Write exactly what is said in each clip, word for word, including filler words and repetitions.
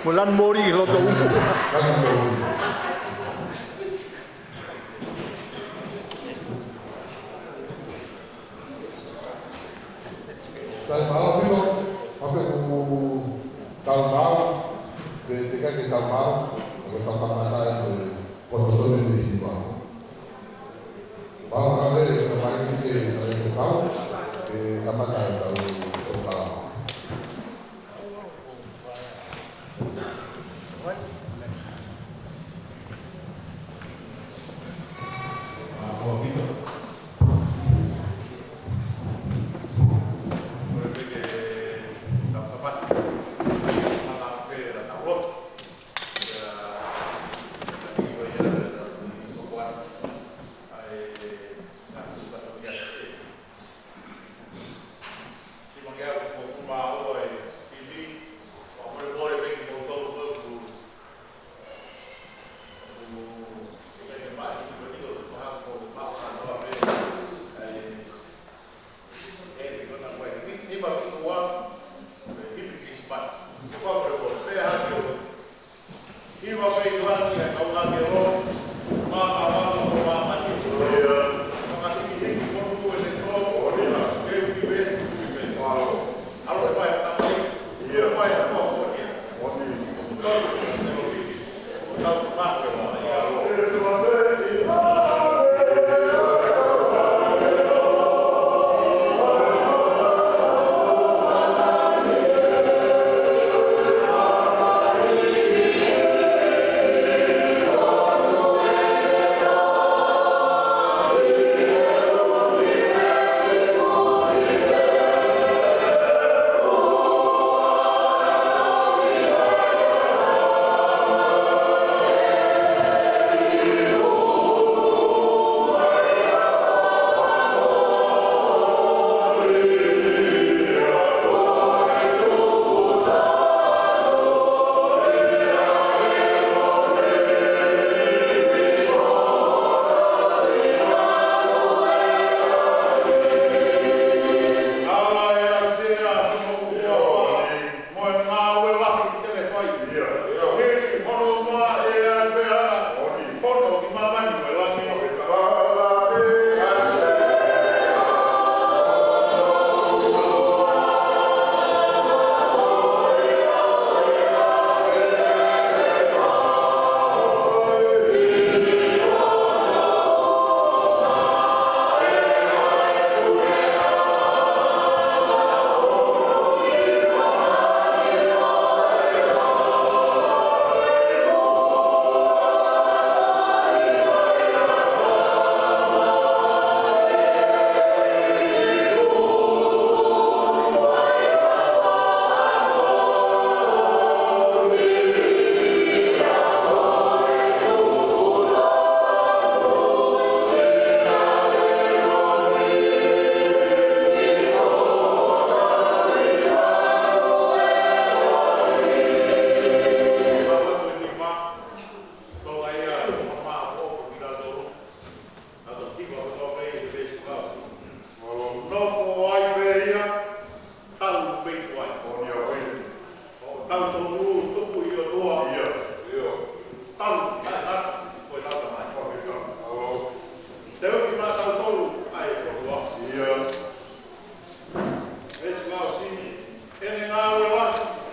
Ko e lanu moli ʻi loto uku. Tau mālō pino, hape ku tau mālō, pe te ka ke tau mālō, ko tau kamata e ko e, ko tau tonu ni hiva. Mālō ka mele, ka mai ki te, ka mai ki tau, ke kamata e tau, ko tau. Nofo ai pē ia, tau pē tuai. ʻO ia ʻo ia. ʻO tau tonu tupu ʻi ʻOtua. Ia, ia. Tau, ʻai ʻata, ko e tau tamai. ʻO ia. Te u ki mā tau tonu, ʻai ʻOtua. Ia. Veesi valu sini, ʻene ngāue lahi.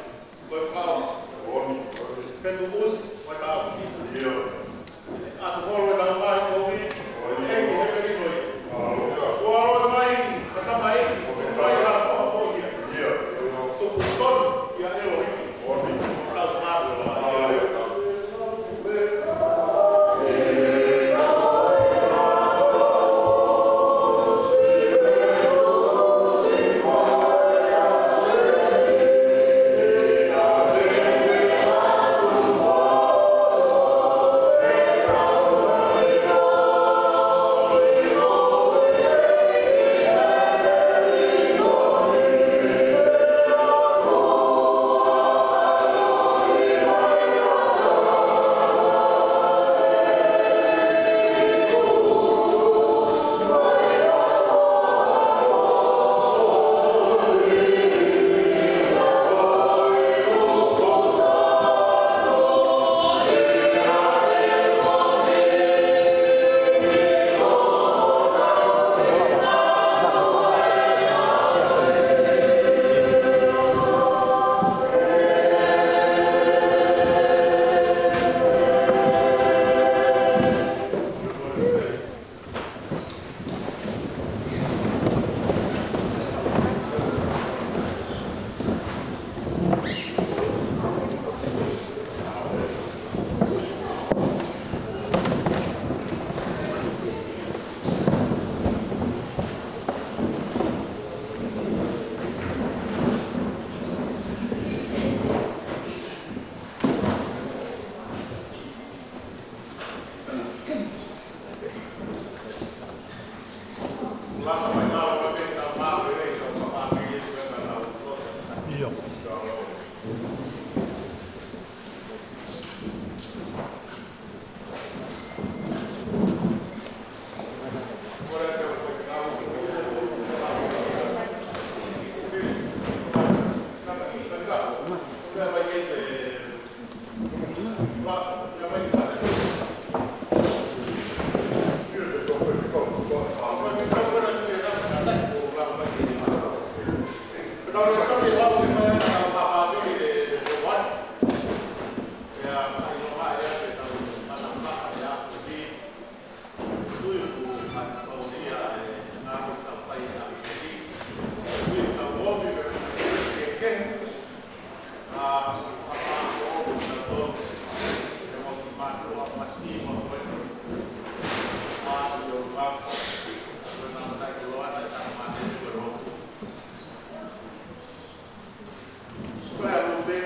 Ko e ʻalu pē,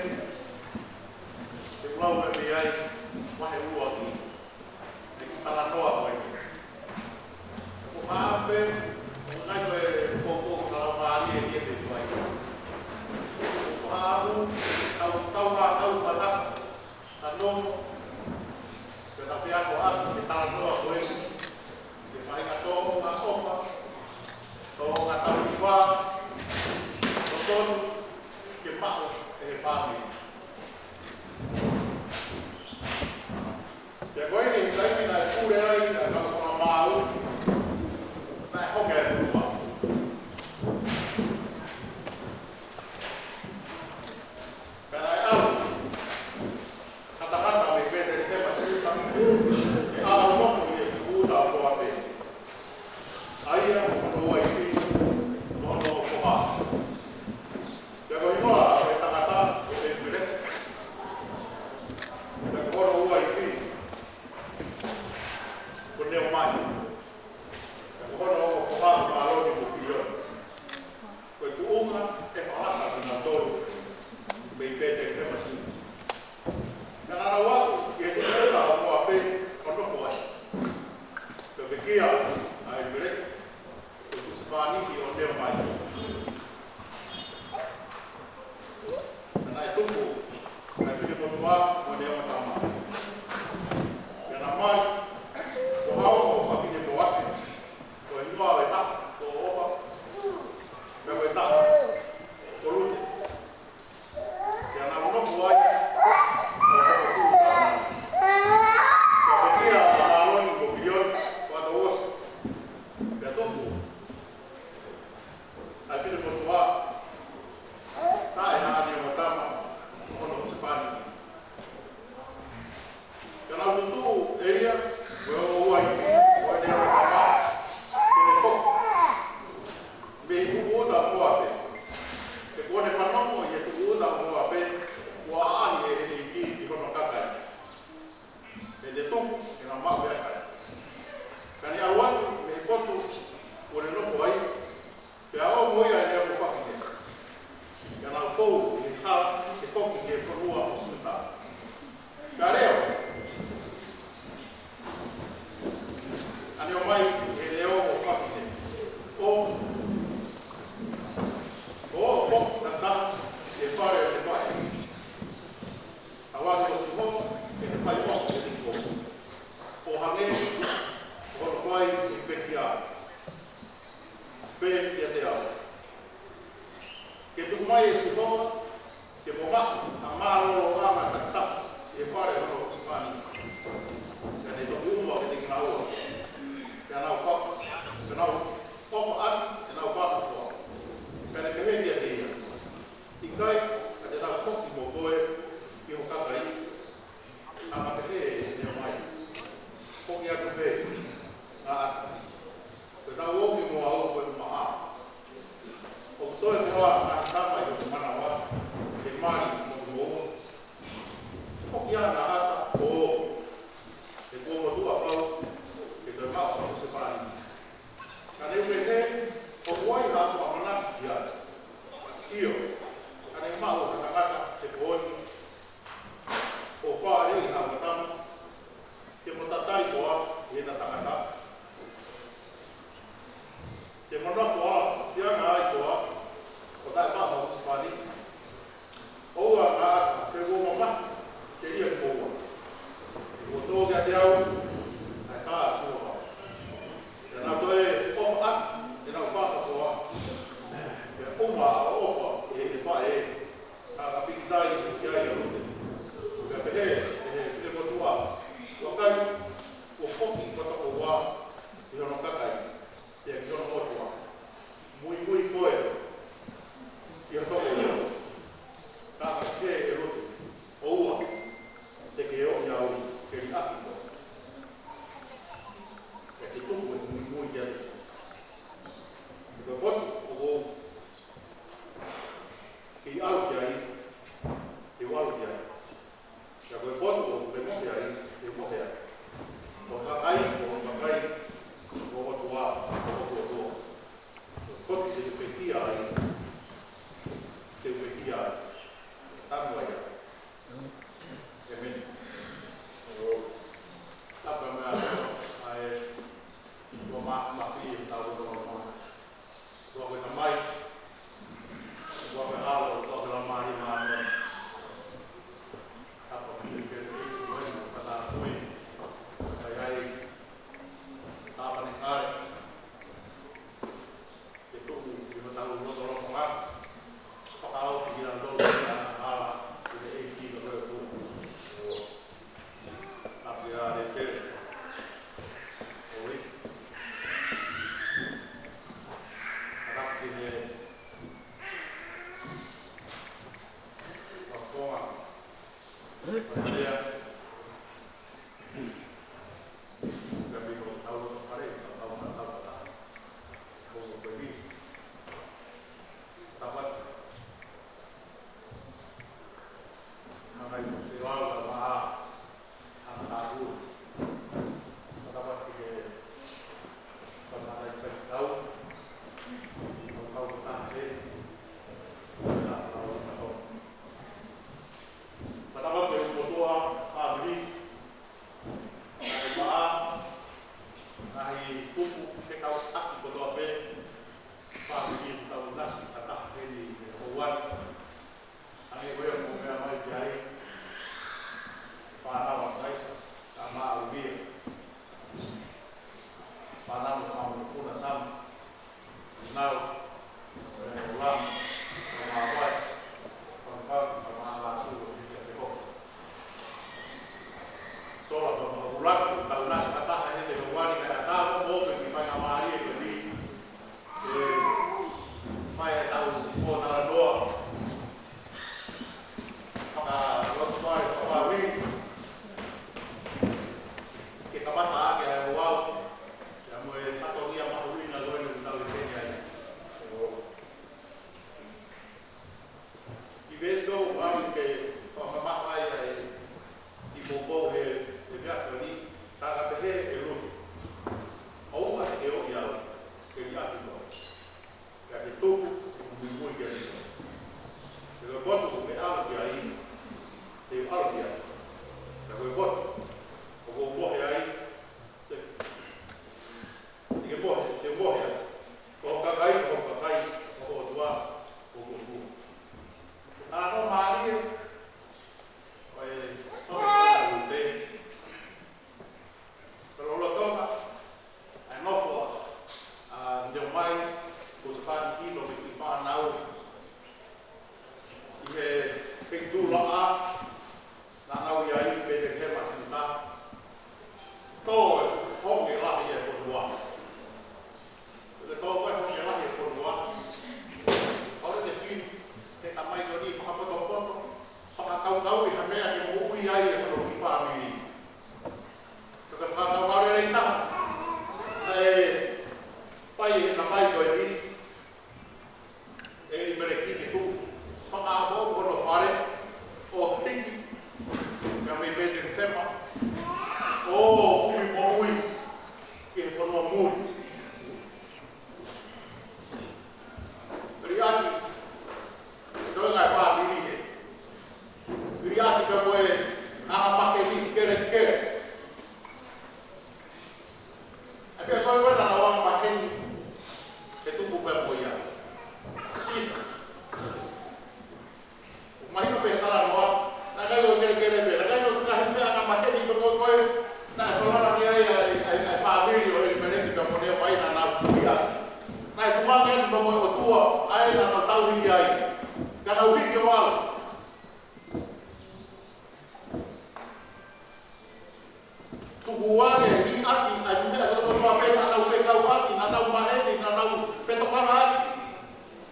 te u lau ʻe mei ai, vahe ua ki he talanoa ko eni. Ko e hā pē, ʻoku ʻi ai ko e poupou ʻoku tau mālie ki he tuai. Ko e hā ʻoku tau, tau ā, tau pata, tau nomo, ke tau pea ko atu ki he talanoa ko eni. Ke fai ka tō ngā ʻofa, tō ngā tau hiva, tō tonu, ke maʻu ʻe he fāmili. Pea ko eni, taimi naʻe pule ai ʻa e kau fakamaau, naʻe hoko e ʻOtua. Pea naʻe ʻalu ha tangata mei Petelihema Siuta, ke ʻalu ʻo nofo ʻi he tukuʻuta ʻo Moape. ʻA ia, mo hono uaifi, mo hono foha. Pea ko e hingoa ʻo e tangata ko ʻElimeleki. Pea ko hono uaifi ko Neomai. Pea ko hono ongo foha ko Māloni mo Kilioni. Ko e tuʻunga ʻe fakaʻatā kinautolu mei Petelihema Siuta. Naʻa nau aʻu ki he tukuʻuta ʻo Moape ʻo nofo ai. Pea pekia ʻa ʻElimeleki, ko e husepāniti ʻo Neomai. Pea naʻe tupu ʻa e finemotuʻa mo ʻene ongo tama. Pea naʻa nau mali, ko ha ongo fafine Moape, ko e hingoa ʻo e taha ko Opa, pea ko e taha ko Lute. Pea nau nofo ai ʻo nofo tuʻu taha. Pea pekia ʻa Māloni mo Kilioni, ko ʻAtauosi. Pea tupu ʻa e finemotuʻa, taʻe haʻane ongo tama, ko hono husepāniti. Pea nau tutuʻu ʻe ia mo e ongo uaifi ʻo ʻene ongo tama, ke ne foki mei he tukuʻuta ʻo Moape. He kuo ne fanongo ʻi he tukuʻuta ʻo Moape, kuo ʻaʻahi ʻe he ʻEiki ki hono kakai, ʻe ne tupu, ke nau maʻu ʻa e kakai. Ka ne ʻalu atu mei he potu kuo ne nofo ai, pea ʻomo ia ʻe heʻene ongo fafine. Pea nau fou ʻi he hala ke foki ki he fonua ʻo Siuta. Pea lea ʻa Neomai ki heʻene ongo fafine, ʻo, ʻo foki ʻo tau ki he fale ʻo e faʻē, ʻo ʻoatu ʻe Sihova ke ne fai ʻaki ʻene folofola, ʻo hangē ko hono fai ʻe he pekia, pea pehē kiate au. Ke tuku mai ʻe Sihova, ke mo maʻu ha mālōlōʻanga takitaha ʻi he fale ʻo hono husepāniti. Pea ne toki ʻuma kiate kinaua. Pea nau faka, pea nau ʻofa atu, pea nau fakafoa. Pea ne pehē kiate ia, ʻIkai, ka te tau foki mo koe ki ho kakai, ʻa ia naʻe pehē ʻe Neomai, Foki atu pē, ngata. Ko ʻetau ō ki muʻa ʻoku ʻi ai ʻema ʻā. ʻOku toe koā ha ngaahi tama ʻi hoku manava, ke mali mo hoku moua? Foki ā, ngata, ʻo ō. He kuo motuʻa pau ke toe maʻu ha husepāniti. Ka ne u pehē, ʻOku ʻi ai haʻaku ʻamanaki ki ai? ʻIo, ka ne u maʻu ʻAlu ki ai, te u ʻalu ki ai. Pea ko e potu ʻoku ke mohe ai, te u mohe ai. Ko e kakai, ko e kakai, ko e ʻOtua, ko e ʻOtua. Ko e potu te u pekia ai, te u pekia ai. Tamu ai. ʻĒmeni. Tapa mea, ʻa e, ua ma, ma fi, tau ua ma. Ua ko e Tamai, ua ko e ʻAlo, ua ko e Laumālie Māʻoniʻoni. Tapa mea ke te ʻi ua ina kata kui, kai ai, tapa ni kai, ke tuku, ki ma tau loto loto ngā, fakaʻosi ki a tolu, ki a ala, ki he ʻEiki ko e ʻOtua. Tapu ia le te. Oi. Tapu ki he. Makoa. Maria. Ka mi ko tau lo fare, tau tau tau tau. Ko ko ni. Tapu. Hanga i te lau ka maha, hanga tāku. Matapati ke, ka maha i kai tau, kau kau ko tahe, ka tau tau. Matapati ke upotoa, fāmili, ngaahi maha, ngaahi kupu, ke kau taki kotoa pē, fāmili, tau nasi, ka tahe ni, ke houan. Hangē ko ia mo meʻa mai ki ai, fānau ʻa Kalaisi, ka maʻu ia. Fānau ʻa Mokuna Sam, nau, e, Lam, ka maʻu ai, Fangfang, ka maʻu atu, o hiki a te hoko. Sola, ka maʻu ula, tau nasi ka taha he te houani ka e tau, o pe ki fai ngā mālie ko ni, e, mai e tau o talanoa. Fakaloto mai, fakavavevave. Ke kamata ake ai ʻo au. Ia mo e fatongia mahuʻinga ko eni ʻoku tau ʻi heni ai. ʻI he veesi ʻoku ou ke fakamamafa ai ʻa e kiʻi poupou he, he efiafi ni, ka ka pehē ʻe Lutu. ʻOua te ke ʻoʻi au, ke liʻaki au. Pea ke tuku, ʻoku muimui ki ai. Pea ko e potu ʻoku ke ʻalu ki ai, te u ʻalu ki ai. Pea ko e potu ʻoku ou mohe ai, te, te ke mohe, te u mohe ai. Ko hoku kakai, ko hoku kakai, ko hoku ʻOtua, ko hoku ʻOtua. Talanoa mālie, ko e, ko e, ko e, Ko e lolotonga ʻa e nofo ʻa Neomai, ko Sefani ʻi loto ki he fānau ʻi he feituʻu laʻā naʻa nau ʻi ai, Petelihema Siuta. Toe honge lahi e fonua. Ko e toe honge lahi e fonua. ʻAlu e fili, he tamai ko eni fakapotopoto, fakakaukauʻi ha meʻa ke moʻui ai e hono kiʻi fāmili. Ko e fakakaukau lelei taha naʻe fai ʻe he tamai ko eni, ʻElimeleki, ke tuku fakaʻamu hono fale ʻo hiki, ka mei Petelihema, ʻo ui moʻui ki he fonua muli. Liʻaki, ʻe toe ngaahi fāmili he. Liʻaki pea mo e anga maheni kelekele. ʻA ia ko e anga maheni, ke tuku pea mo ia. ʻIsa. ʻOku mahino pē talanoa, naʻe ʻikai ʻo kelekele pē, naʻe ʻikai ʻo ngaahi meʻa anga maheni pē ko ē, naʻe falala ki ai ʻa e, ʻa e, ʻa e fāmili ʻo ʻElimeleki pea mo Neomai naʻa nau ui ai. Naʻe tuku ange atu pea mo e ʻOtua, ʻa ē naʻa nau tauhi ki ai. Ka nau hiki ʻo ʻalu. Tuku ange, liʻaki, ʻa e meʻa kotoa pē naʻa nau fekauʻaki, naʻa nau maheni, naʻa nau fetokangaʻaki.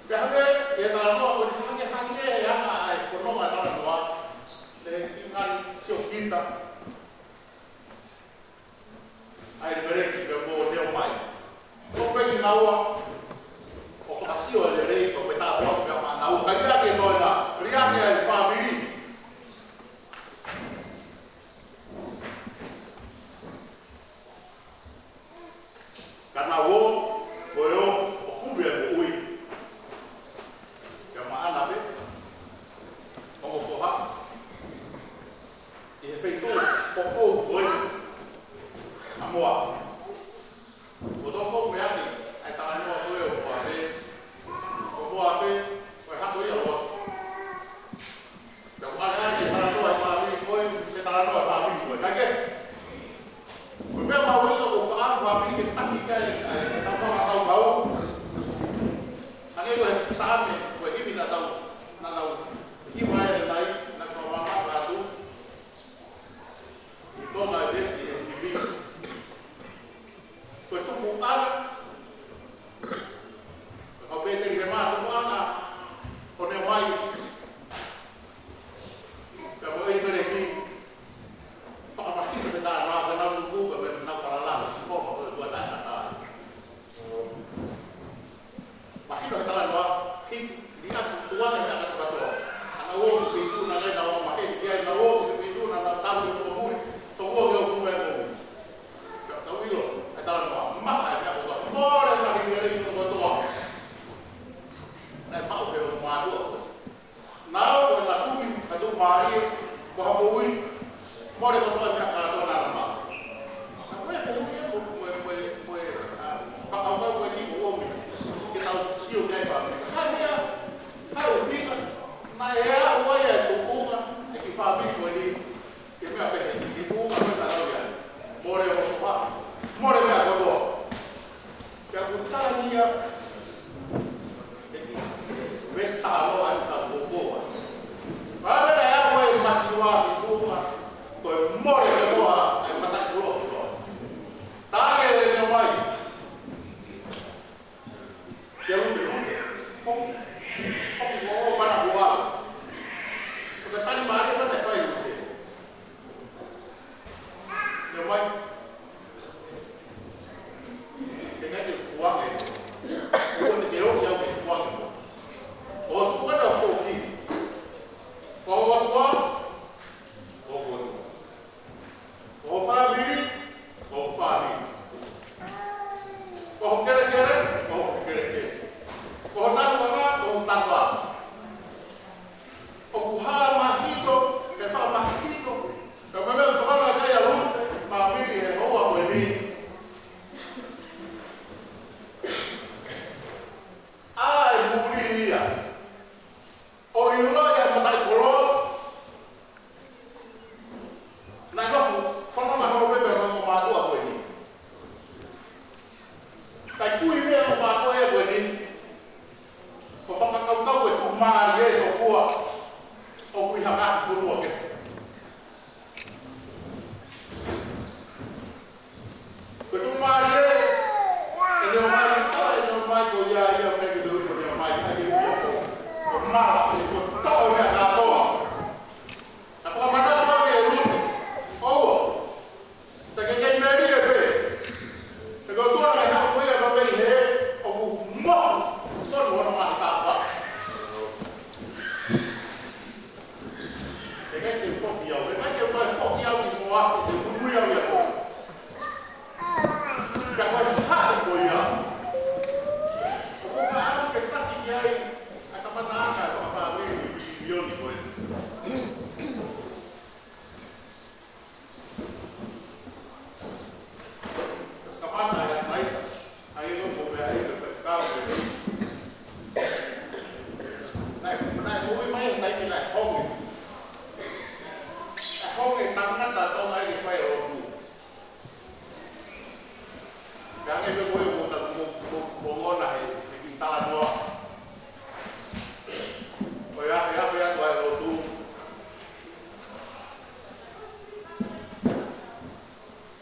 Pea hangē, ʻe talanoa, ʻo hangē, hangē e anga ʻa e fononga talanoa, le kingali siokita. ʻA ʻElimeleki pea mo Neomai. Ko e pehē naua, ʻo fakasio e lelei, ko e tāpuaki pea maʻanaua. Ka ia ke toe na, mālie, ko ha moʻui, mole kotoa e meʻa kātoa naʻa na maʻu. Ka ko e moʻui ia, ko e, ko e, ko e, ko e, ʻa, fakakaukau ko eni ʻoku ʻomi ke tau sio ki ai fāmili. Ka meʻa, ka ʻuhinga, naʻe aʻu ai e tuʻunga ʻa e kiʻi fāmili ko eni, ke meʻa pehē, ke tuʻunga ko e tatau ia. Mole ʻo fa, mole meʻa kotoa. Pea ʻoku tali ia ʻe he kiʻi veesi taha noa ʻa e kau kōkō. Pea ʻi he ʻaho ʻe masiva ki tuʻa, ko e mole kotoa ʻa e mataʻikoloa. Tali ʻe Naomi. Ke ʻuhi, ʻuhi. Foki. Foki ko ʻo mana kuala. Ko e tali mālie naʻe fai ʻe Naomi. Ke ngai ke kuange. Kuange ke o ia ke kuange. ʻO tuʻu ʻana foki. Ko ho ʻOtua, ko ho ʻOtua. Ko ho fāmili, ko ho fāmili. Ko ho kelekele, ko ho kelekele. Ko ho tanuʻanga, ko ho tanuʻanga. ʻOku hā mahino, ke faʻa mahino, ka mele tokanga kai ʻa Lute, fāmili he houa ko eni. ʻA e muli ia. ʻO ʻiloa ia mataʻikoloa, naʻe nofo, fononga holo pē pea mo mātuʻa ko eni. Kae kui meʻa ʻo mātuʻa ia ko eni. Ko e fakakaukau ʻe tuʻumālie ʻo kua, ʻoku ʻi ha ngaahi fonua kehe. Ko e tuʻumālie, ʻe Naomi, ʻe Naomi ko ia ia ʻo meʻa ke tau ko Naomi, ʻa ia ko, ko mala, ko toʻo meʻa kātoa. Naʻe fakamanatu ʻe Lute, ʻoua. Te ke kei melie pē. Te ke tuʻu ʻana ʻi ha ʻuhinga ka mei he, ʻoku mohu, tonu hono ngaahi tāpuaki. He ʻikai ke foki au, he ʻikai ke toe foki au ki Moape, te u muimui au ia ko. Ka ko e haʻi ko ia. ʻOku ou ʻalu ke taki ki ai, ʻa e kamataʻanga ʻo e fakafāmili ʻi Sione ko ē. Kamata ia Maisa, ʻa ia ko e meʻa ia ko e kau ko ē. Naʻe, naʻe moʻui mai, naʻe ki naʻe honge. Naʻe honge tangata tau mai ke fai lotu. Pea hangē pē ko e ʻoku ta mo, mo, mo ngona he, he kiʻi talanoa. ʻO ia, ia, ia, ʻo e lotu.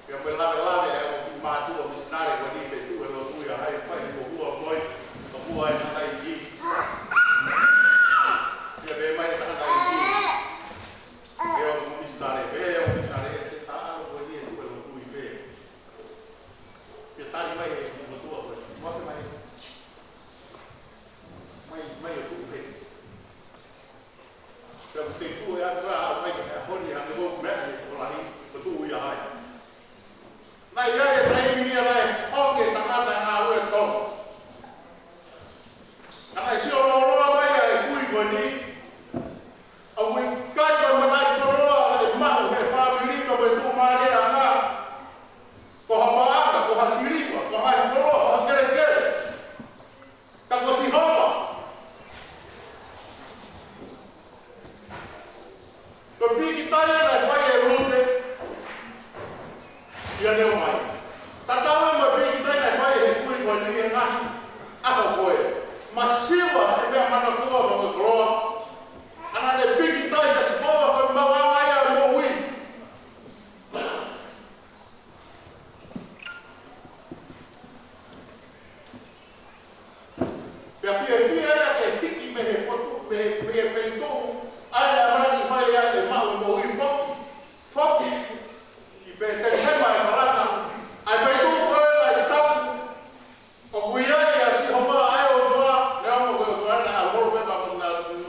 Pea mo e lavelave ʻa e ʻū mātuʻa misinale ko eni ke tuʻu he lotu ia hai fai ko hua moi, ko hua e tangataʻeiki. Ia pē mai e tangataʻeiki. Pea ʻū misinale, pea ʻū misinale, ke ta alo ko eni e tuʻu he lotu ʻi fē. Pea tali mai e motuʻa ko ē. Moke mai. Mai, mai ʻo tuʻu pē. Pea ʻoku te tuʻu ʻe atu ʻa mai ke holi ʻa e ʻoku meʻa ʻe tokolahi, ko tuʻu ia hai. Naʻe ʻi ai e taimi ia naʻe honge tangata ngāue toko. Ka naʻe sio lōloa mai ʻa e kui ko eni. ʻOku ʻikai ko e mataʻikoloa ʻe maʻu he fāmili ka ko e tuʻumālieʻanga. Ko ha paʻanga, ko ha siliva, ko ha ngaahi koloa, ko ha kelekele. Ka ko Sihova. Ko e pīkitai naʻe fai ʻe Lute ʻia Neomai. Tatau mo e pīkitai naʻe fai ʻe he kui ko eni he ngaahi ʻaho ko ē. Masiva he meʻa manatua mo e koloa. ʻA ia naʻe pīkitai kia Sihova ko e maʻuʻanga ia ʻo e moʻui. Pea fiefia ia ke hiki mei he fotu, mei he, mei he feituʻu, ʻa ia naʻe ʻamanaki fai ai ʻe maʻu moʻui foki, foki, ʻi Petelihema ʻEfalata, ʻa e feituʻu ko ē naʻe tapu, ʻoku ʻi ai ʻa Sihova ʻa e ʻOtua, neongo ko e ʻOtua naʻe ʻalu holo pē pea mo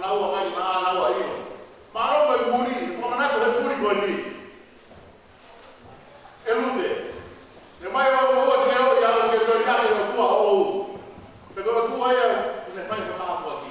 naua kai naʻa naua ʻilo. Mālō mo e muli, ko e manako he muli ko eni. ʻE Lute, ʻe mai ʻo ʻo ʻo te o ia ʻo ke toi nake ʻo tua ʻo ʻo. Te ko tua ia, ʻe ne fai ko taha tua ki.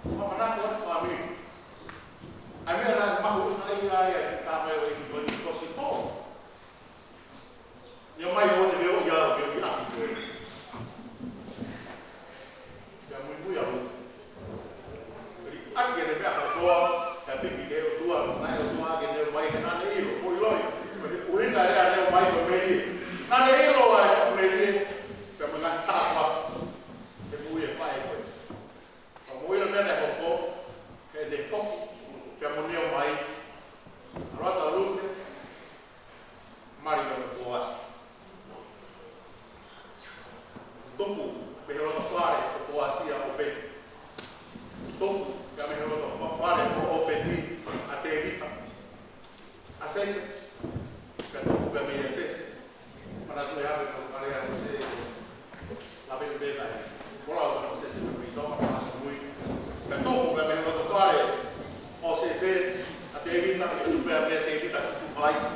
Fakamanatu atu fāmili. ʻA e meʻa naʻe mahuʻinga ai ʻa e kiʻi tama ʻo e ʻi ko ni ko si ko. Ia mai o te veo ia o veo ia ki koe. Ia muimui au. Eli ake ne meʻa kātoa, ia piki ke ʻOtua, naʻe ʻOtua ke ne mai ke naʻa ne ʻilo, ko ʻilo ia. Ko e ʻuhinga lea ne mai ko Melie. Naʻa ne ʻilo ʻa e fuʻu Melie, pea mo e ngaahi tāpuaki. Ke mui e fai koe. Ka mo ia meʻa ne hoko, he ne foki, pea mo ne ō mai, ʻalu atu ʻa Lute, mali pea mo Poasi. Tupu mei he loto fale ʻo Poasi ʻa ʻOpeti. Tupu pea mei he loto fa-, fale ʻo ʻOpeti ʻa Tēvita. ʻA Sese, pea tupu pea mei ʻa Sese. Manatu e ave ka fale ʻa Sese, lave pē ʻa e. Kola ʻo Sese pea mei Tonga, manatu mui. Pea tupu pea mei he loto fale ʻo Sese, ʻa Tēvita, pea tupu pea mei ʻa Tēvita Sīsū Kalaisi.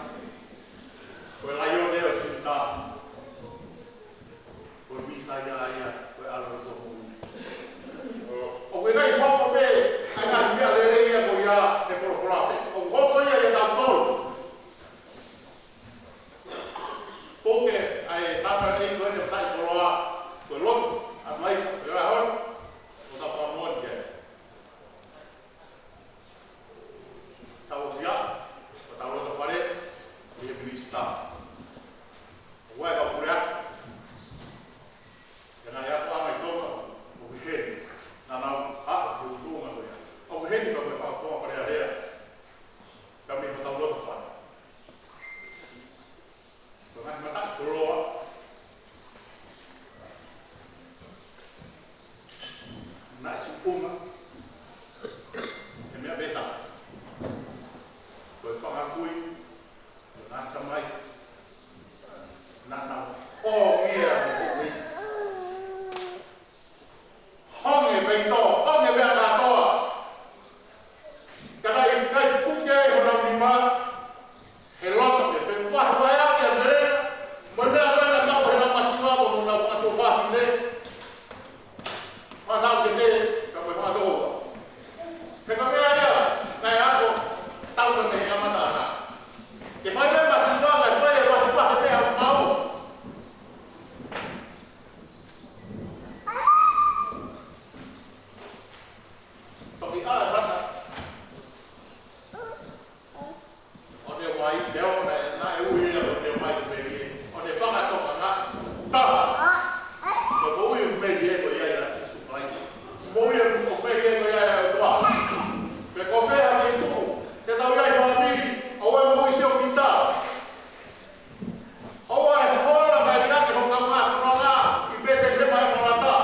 Ko e laione ʻo Siuta. Ko e Mīsaia ia, ko e ʻAlo ʻo e Tohi. ʻOku ʻikai hoko pē ʻa e ngaahi meʻa lelei ia ko ia he folofola. ʻOku hoko ia ʻia tautolu. Puke ʻa e tāpuaki ko eni ʻo taʻekoloa, ko e lotu, ʻa Kalaisi, ko e ʻaho ni, ʻo tau fakamoʻoni ki ai. Tau ʻosi ʻa, ʻo tau loto fale, ʻi he minisitā. ʻOku ʻi ai e kau puleako. Ia naʻe ako ʻa e ngaahi Tonga, ʻoku ʻi heni, naʻa nau ʻa, ʻoku tuʻunga ko ia. ʻOku ʻi heni, ka ko e fakafofonga Fale Alea. Ka mei hotau loto fale. Ko e ngaahi mataʻikoloa. Naʻe tuʻunga. He meʻa pē taha. Ko e fanga kui. Ko e ngaahi tamai. Naʻa nau. ʻO ia. Honge peito, honge pea kātoa. Ka naʻe ʻikai puke honau nima, he loto ke fepuahi mai ʻa e meʻa, mo e meʻa ko ē naʻe maʻu he nau masiva mo honau fakatuofāfine. Fānau ke te, ka mo e fakatōua. He ko e meʻa ia, naʻe ako, tau ka mei he kamataʻanga. Ke fai e masiva, kae fai e vahevahe meʻa ʻoku maʻu. Toki ʻā e mata. ʻO ne ʻomai, ne ʻomai, naʻe ui ia ʻo ne ʻomai ko Melie. ʻO ne fakatokangaʻi. Taha. Ko e moʻui ʻo Melie ko ia ʻia Sīsū Kalaisi. Moʻui ʻo Melie ko ia ʻia e ʻOtua. Pea ko fē ha feituʻu te tau ʻi ai fāmili, ʻoua ʻe moʻui siokita. ʻOua ʻe hola mai ʻa e hoka mā konga, ʻi pē te ne mai malata.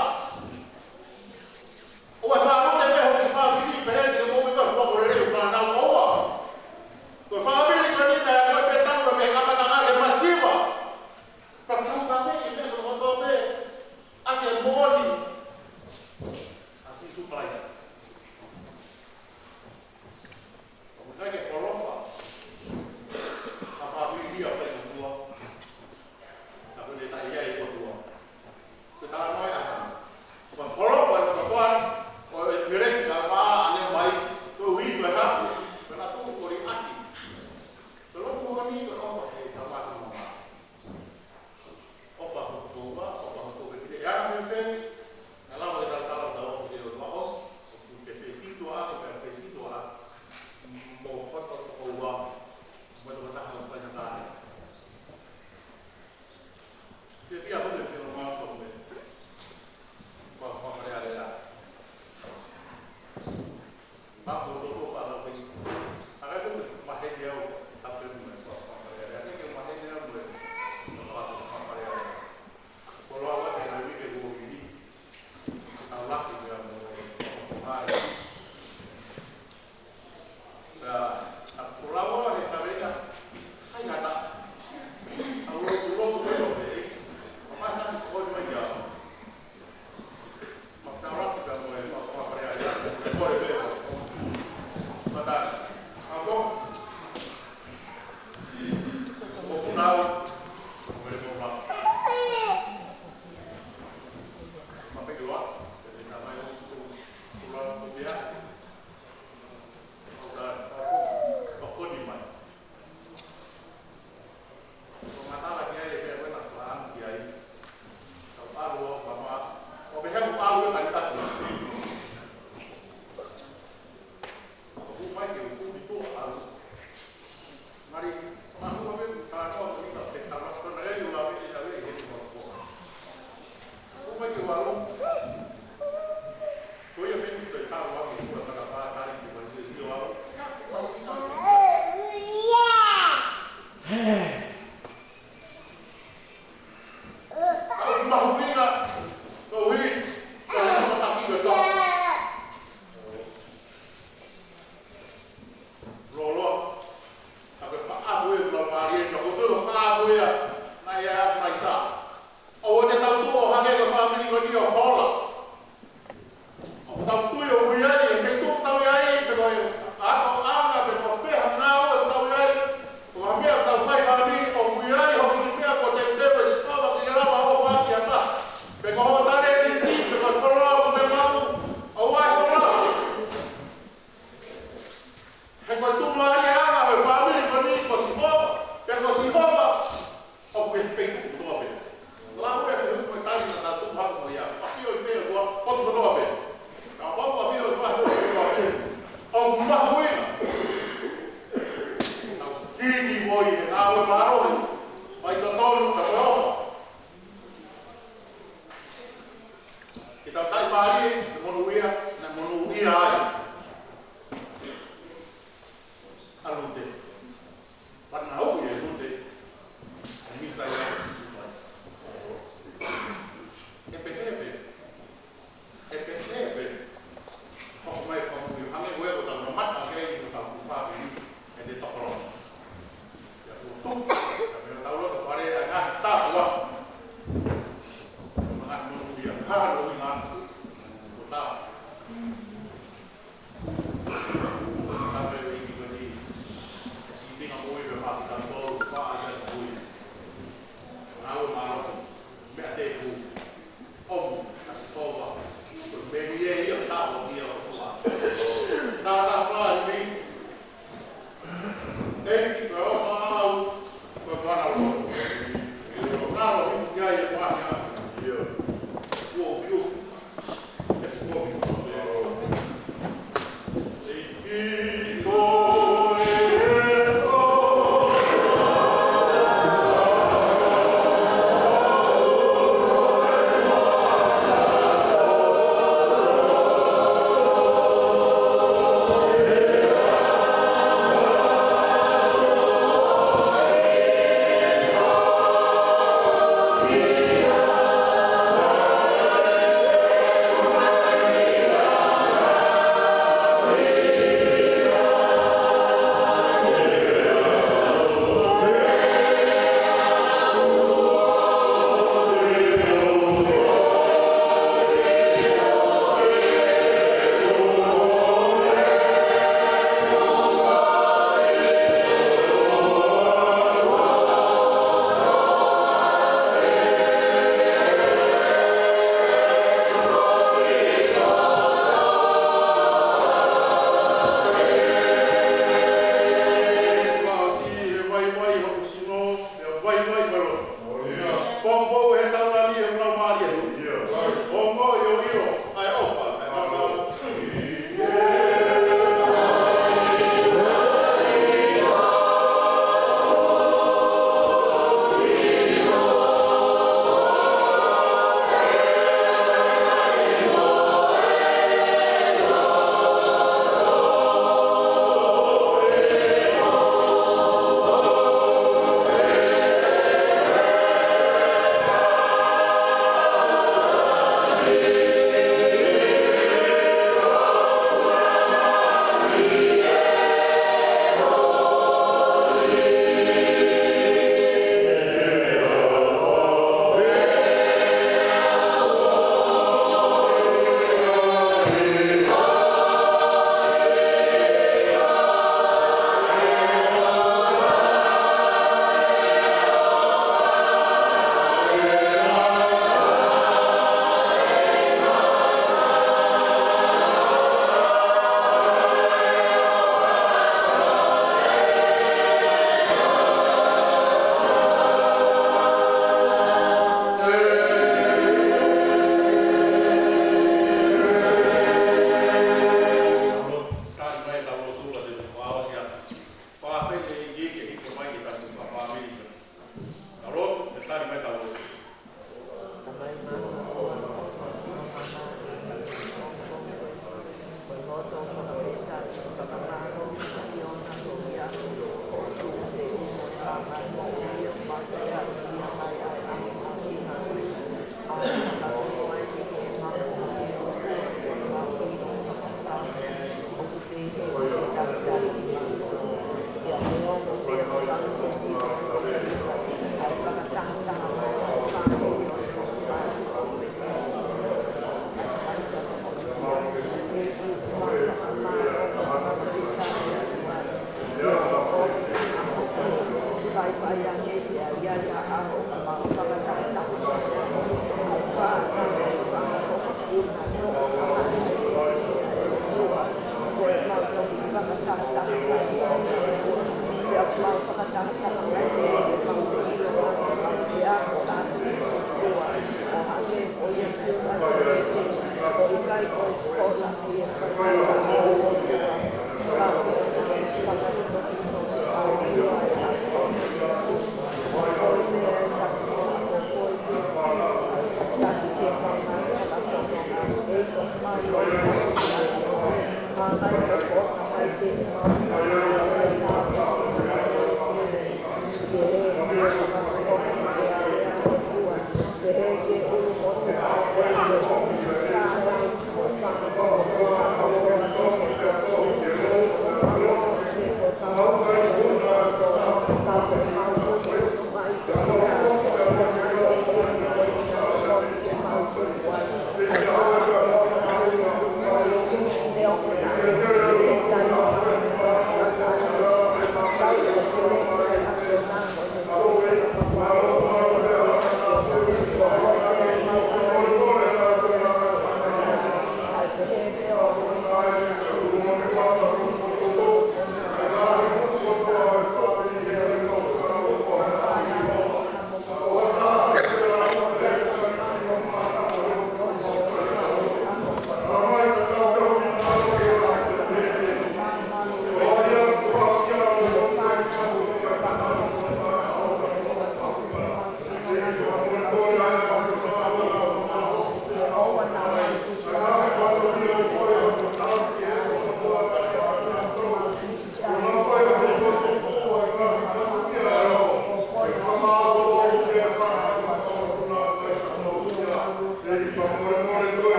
ʻOua ʻe fānau te ne hoki fāmili, pehē te ke moʻui ka hua ko lele ʻo fānau ʻoua. Ko e fāmili ko eni naʻe ʻi ai pē tau mei he kamataʻanga ke masiva. Fakatau ka mei he meʻa ko hoto pē, ʻa e moʻoni. ʻA Sīsū Kalaisi. ʻOku ʻikai ke folofa. Ka fāmili ia ʻo e ʻOtua. Ka ko e taʻe ʻi ai e ʻOtua. Ko e talanoa ia ʻa e hana. Ko e folofa ʻo e ʻOtua, ʻo e meleki ka ma ane mai, ko e ui ko e haku, ko e natu ko e ʻaki. Ko e lotu ko eni ko e ʻofa he tama sa mama. ʻOfa hoku toua, ʻofa hoku toua ki he ʻea me feni, na lava ke talatala tau ʻofa ki he ʻOtua ʻosi, ʻoku te fesitua ake, pea fesitua ake, mo hoto tokoua, mo e tokotaha ʻoku faingataʻa. Ke fia hono fia mau tau me, kua kua Fale Alea. Mā ko toko whānau pei. ʻA e kau maheni au, tapu mai kua kua Fale Alea. Ke maheni au mo e, kua kua Fale Alea. Ko loa wa te ngai wike kuo hili. Tau laki mea mo e, hai. Pea, a ko loa wa he kavena, hai ngata. Au lotu lotu mai o pei. Mata ni ko mai ia.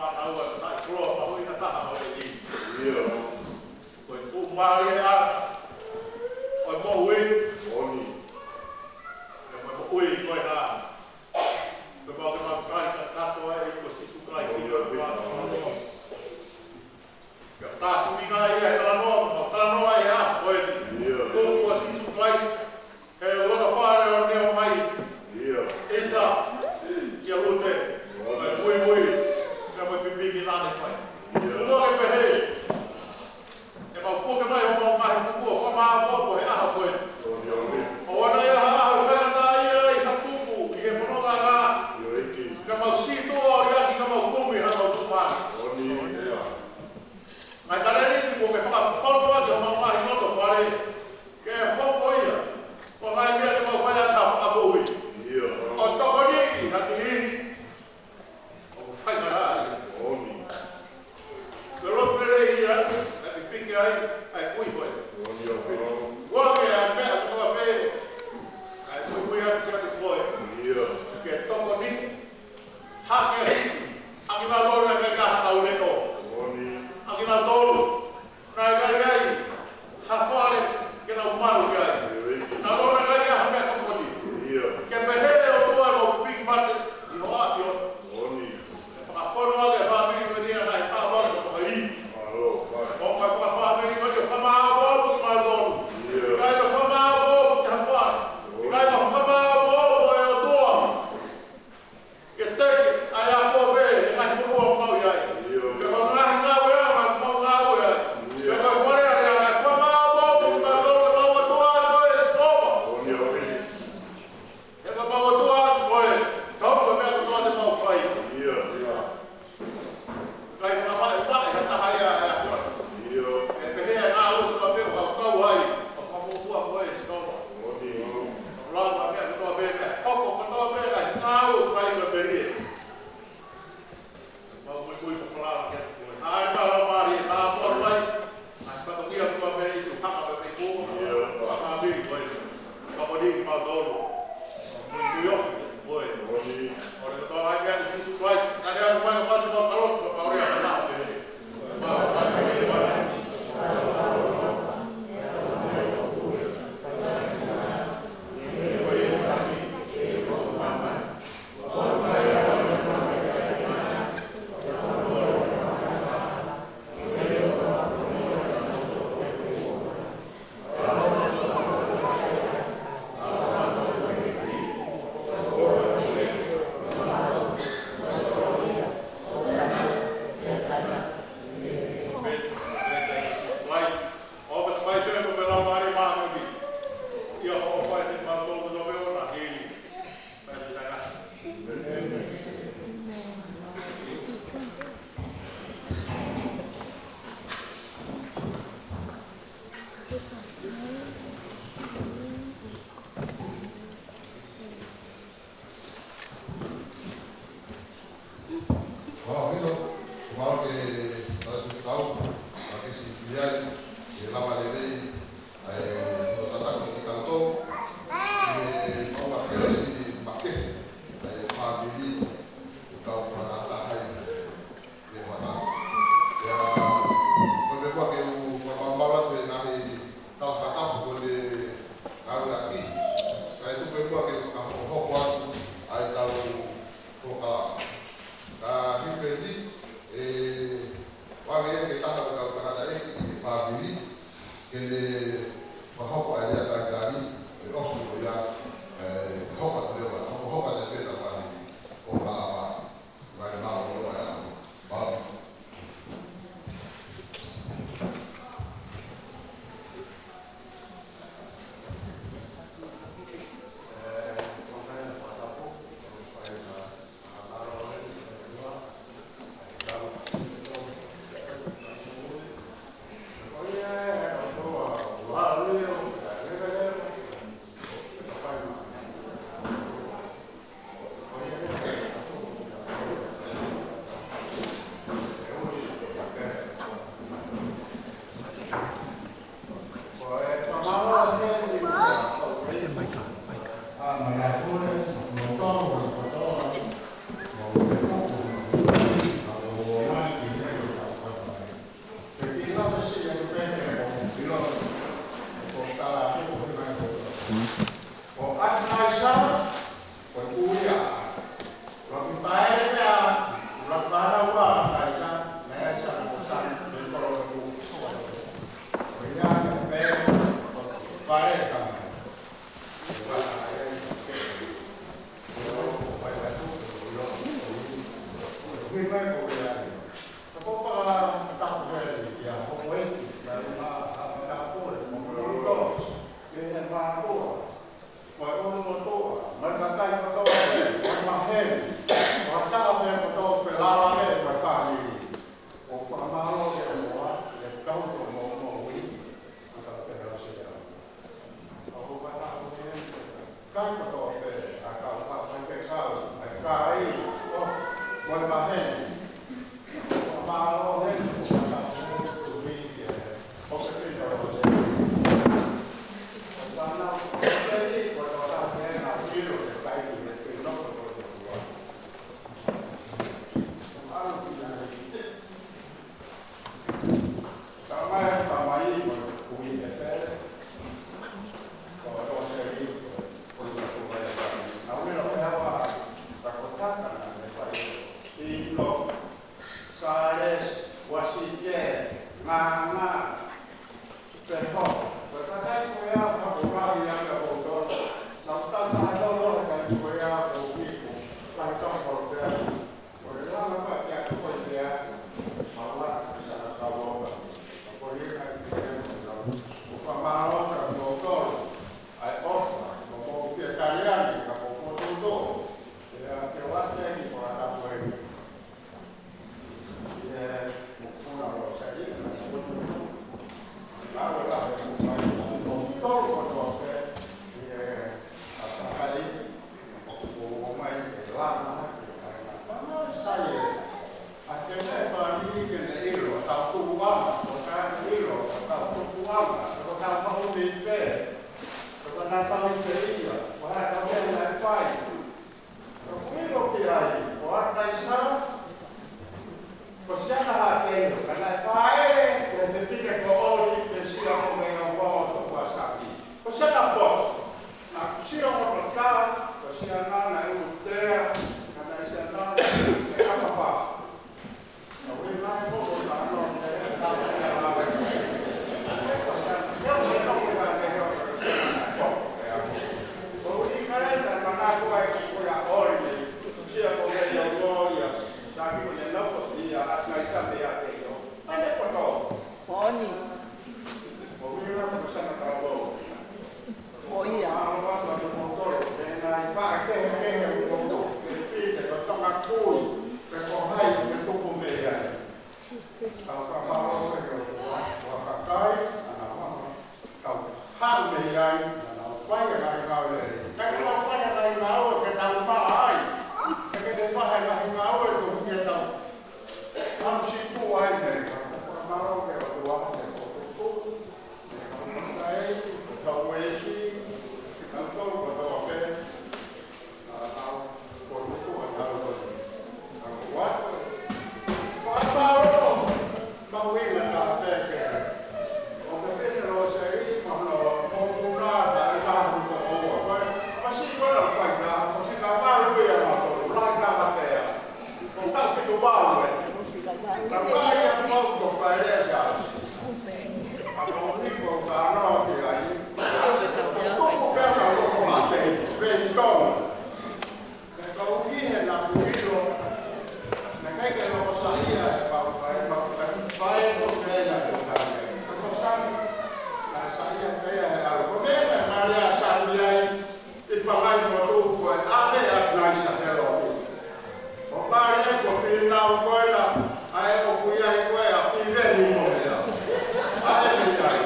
Fānau ʻa e koloa mahuʻinga taha ʻo e ʻEiki. Ko e tuʻumālie ʻa e moʻui. Ko e moʻui ko ena. Ko e mau ke mau kai ka katoa ʻe ko Sīsū Kalaisi ʻo e fānau. Ka tā sui ngā ia e talanoa, mau talanoa ia ko eni. Tuku ʻa Sīsū Kalaisi he lotofale ʻo Neomai. ʻIsa, kia Lute, mai muimui, kia mai pipiki nane fai. Tuku ke pehē, ʻe mau puke mai ʻo mau ngaahi kupu ʻo fakamāʻopoʻopo he ʻaho ko eni. ʻO ʻoua naʻa ʻi ai ha ʻaho ʻe faingataʻaʻia ai ha tupu ʻi he fononga. Ka mau sītuʻa ʻo liʻaki ka mau kumi ha mau tuʻumālie. Ngaahi kaleni ni kuo ke fakafonu atu ʻo mau ngaahi lotofale. Ke hoko ia ko e ngaahi meʻa ke mau fai ʻaki ha fakamoʻui. ʻO tokoniʻi ha niʻihi ʻoku faingataʻaʻia. Ke lotu lelei ia, ʻe pipiki ai ʻa e kui ko ē. Ua ke ʻa e meʻa kotoa pē, ʻa e kui ko ē, ke tokoniʻi hake ʻa kinautolu naʻe ʻikai ha kau leʻo. ʻA kinautolu naʻe ʻikai ai ha fale ke nau malu ki ai. Naʻa nau ʻikai ai ha meʻatokoni. Ke pehē ʻe ʻOtua, ʻoku piki mate ʻi ho ʻAfio. ʻE fakafonu ʻa e fāmili ko eni ʻa e taʻu ʻa e fāmili ko eni ʻo fakamāʻopoʻopo kimautolu. ʻIkai ʻo fakamāʻopoʻopo ki ha fale. ʻIkai ʻo fakamāʻopoʻopo ʻe ʻOtua. Ke teke ʻa e ako pē, ʻe ngaahi fonua ʻoku mau ʻi ai. Ke mau ngaahi ngāue ʻa, mau ngāue ai. Ke mau fale ʻa e ʻa e fakamāʻopoʻopo kimautolu, mau ʻOtua ko e Sihova. He ko mau ʻOtua ko e tau ko e meʻa kotoa te mau fai. ʻIkai fakamaʻemaʻe ha taha ia ʻa e ako. ʻE pehē ʻa e ngāue kotoa pē ʻoku kau ai, ʻo fakamuʻomuʻa ko e Sihova. ʻO lava meʻa kotoa pē, meʻa hoko kotoa pē, ʻa e ngāue ʻoku fai ko e perie. Mau muimui ko falala ke ko e hā e Laumālie Māʻoniʻoni mai. ʻA e fatongia kotoa pē ʻi tuʻu hanga pē pē kuo. Ka mā mili ko e. Ka moni kimautolu. Muimui ofi ko e. ʻO le kotoa ai meʻa ni Sīsū Kalaisi. Ka le anu mai ʻo pasi mau kalotu ka mau lea ka taha pē. Mālō ʻaupito, mālō ke tau, tau, ʻa ke si fiai, ke lava lelei, ʻa e, no tataki ki kau tō, ke mau ʻa kelesi makehe, ʻa e fāmili, kau fakataha ai. Ke haka. Pea, ko e meʻa ke u fakamaʻu atu e ngaahi tau kakapu ko e ngāue ʻaki. Kae tuku e meʻa ke u fakahokohoko atu ʻa e tau hoka. Ka hili pē ni, ʻe, ʻoange ke taha ʻo e kau tangataʻeiki ʻi he fāmili, ke ne fakahoko ʻa e lea talitali, ʻe ʻosi ko ia, ʻe, hoka atu leva, hoka, hoka atu pē ʻa e ngaahi hoka. Uāsite, Nganga, Peho. Ko e kakai ko ia ʻoku ou ʻalu ʻia kimoutolu. Nau tau taha lolo he kakai ko ia ʻoku ou hiki. Kakai tau kolo pea. Ko e langa pea kia ko e pea. Maua, sa na kau oka. Ko e langa i te ʻoku tau. ʻOku fakamālō kia kimoutolu. ʻA e ʻofa, ko e moʻui fie taliani, ka ko e moʻui tō. Pea ke ʻoatu eni ko e tapu eni. Ia, mokopuna Lōsai, na ko tu. Lau la, ko mai, ko tolu ko tō pē, ia, a takai, ko mai, e lama, e lama, sai, e. ʻA ke ne fāmili ke ne ʻilo, tau tukuʻanga, ko tau ʻilo, ko tau tukuʻanga, ko tau maʻu mei pē, ko tau na tau i pē ia, ko e hā ka mea na fai. Ko ʻilo ki ai, ko ʻAtaisa, ko siana ha ke ʻilo, ka naʻe fāʻele, ke te pine ko ʻoli, ke sio ko mei ʻo mo to kua saki. Ko siana po, na sio ko to ka, ko siana na e utea, ka naʻe siana, ke kapapa. Oni. ʻO ia. Tau fakamālō ki he ʻOtua, ko e kakai, ʻa ia ʻoku ʻi ai, ʻa ia ʻoku tau hā mei ai, ʻa ia ʻoku fai ʻa e ngaahi ngāue lelei. Ka ʻoku tau fai ʻa e ngaahi ngāue ke tau maʻa ai. Ka ke te fai ʻa e ngaahi ngāue ko e hiki ʻetau ʻalu siʻi tuʻu ai mei ai. Ka ʻoku fakamālō ki he ʻOtua, ki he ʻOtua. Ko e taʻu fitu valu ē. Ka ʻi ai ʻa e mau ko Pailesa. ʻA ko ni ko ka nau ki ai. Tuku pea ka loko mate, pei tonu. Ka ʻuhi he naʻa ku ʻilo. Naʻe ʻikai ke loko saiʻia e pau kai, pau kai, pae ko pea na ko kai. Ka ko sani, naʻe saiʻia pea he ʻalu. Ko pea na naʻe sani ai. ʻI Pangaimotu ko e ʻalu ʻa Naisa he lotu. ʻO pale ko Finau ko e la, ʻa e ʻoku ʻi ai ko e ʻa Piveni mo e la. ʻA e ʻi ai.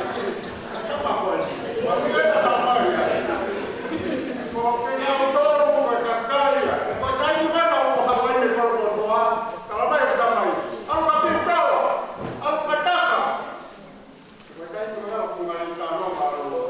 Ka ma ko e si. Ko Piveni na mai ai. Ko ke na o tolu ko e kakai ia. Ko e kai ko e la ʻo Hawaii ko e kotoa. Tala mai ka mai. ʻAlu ka piu kala. ʻAlu ka taka. Ko e kai ko e la ʻo Punga Lita no ʻalu.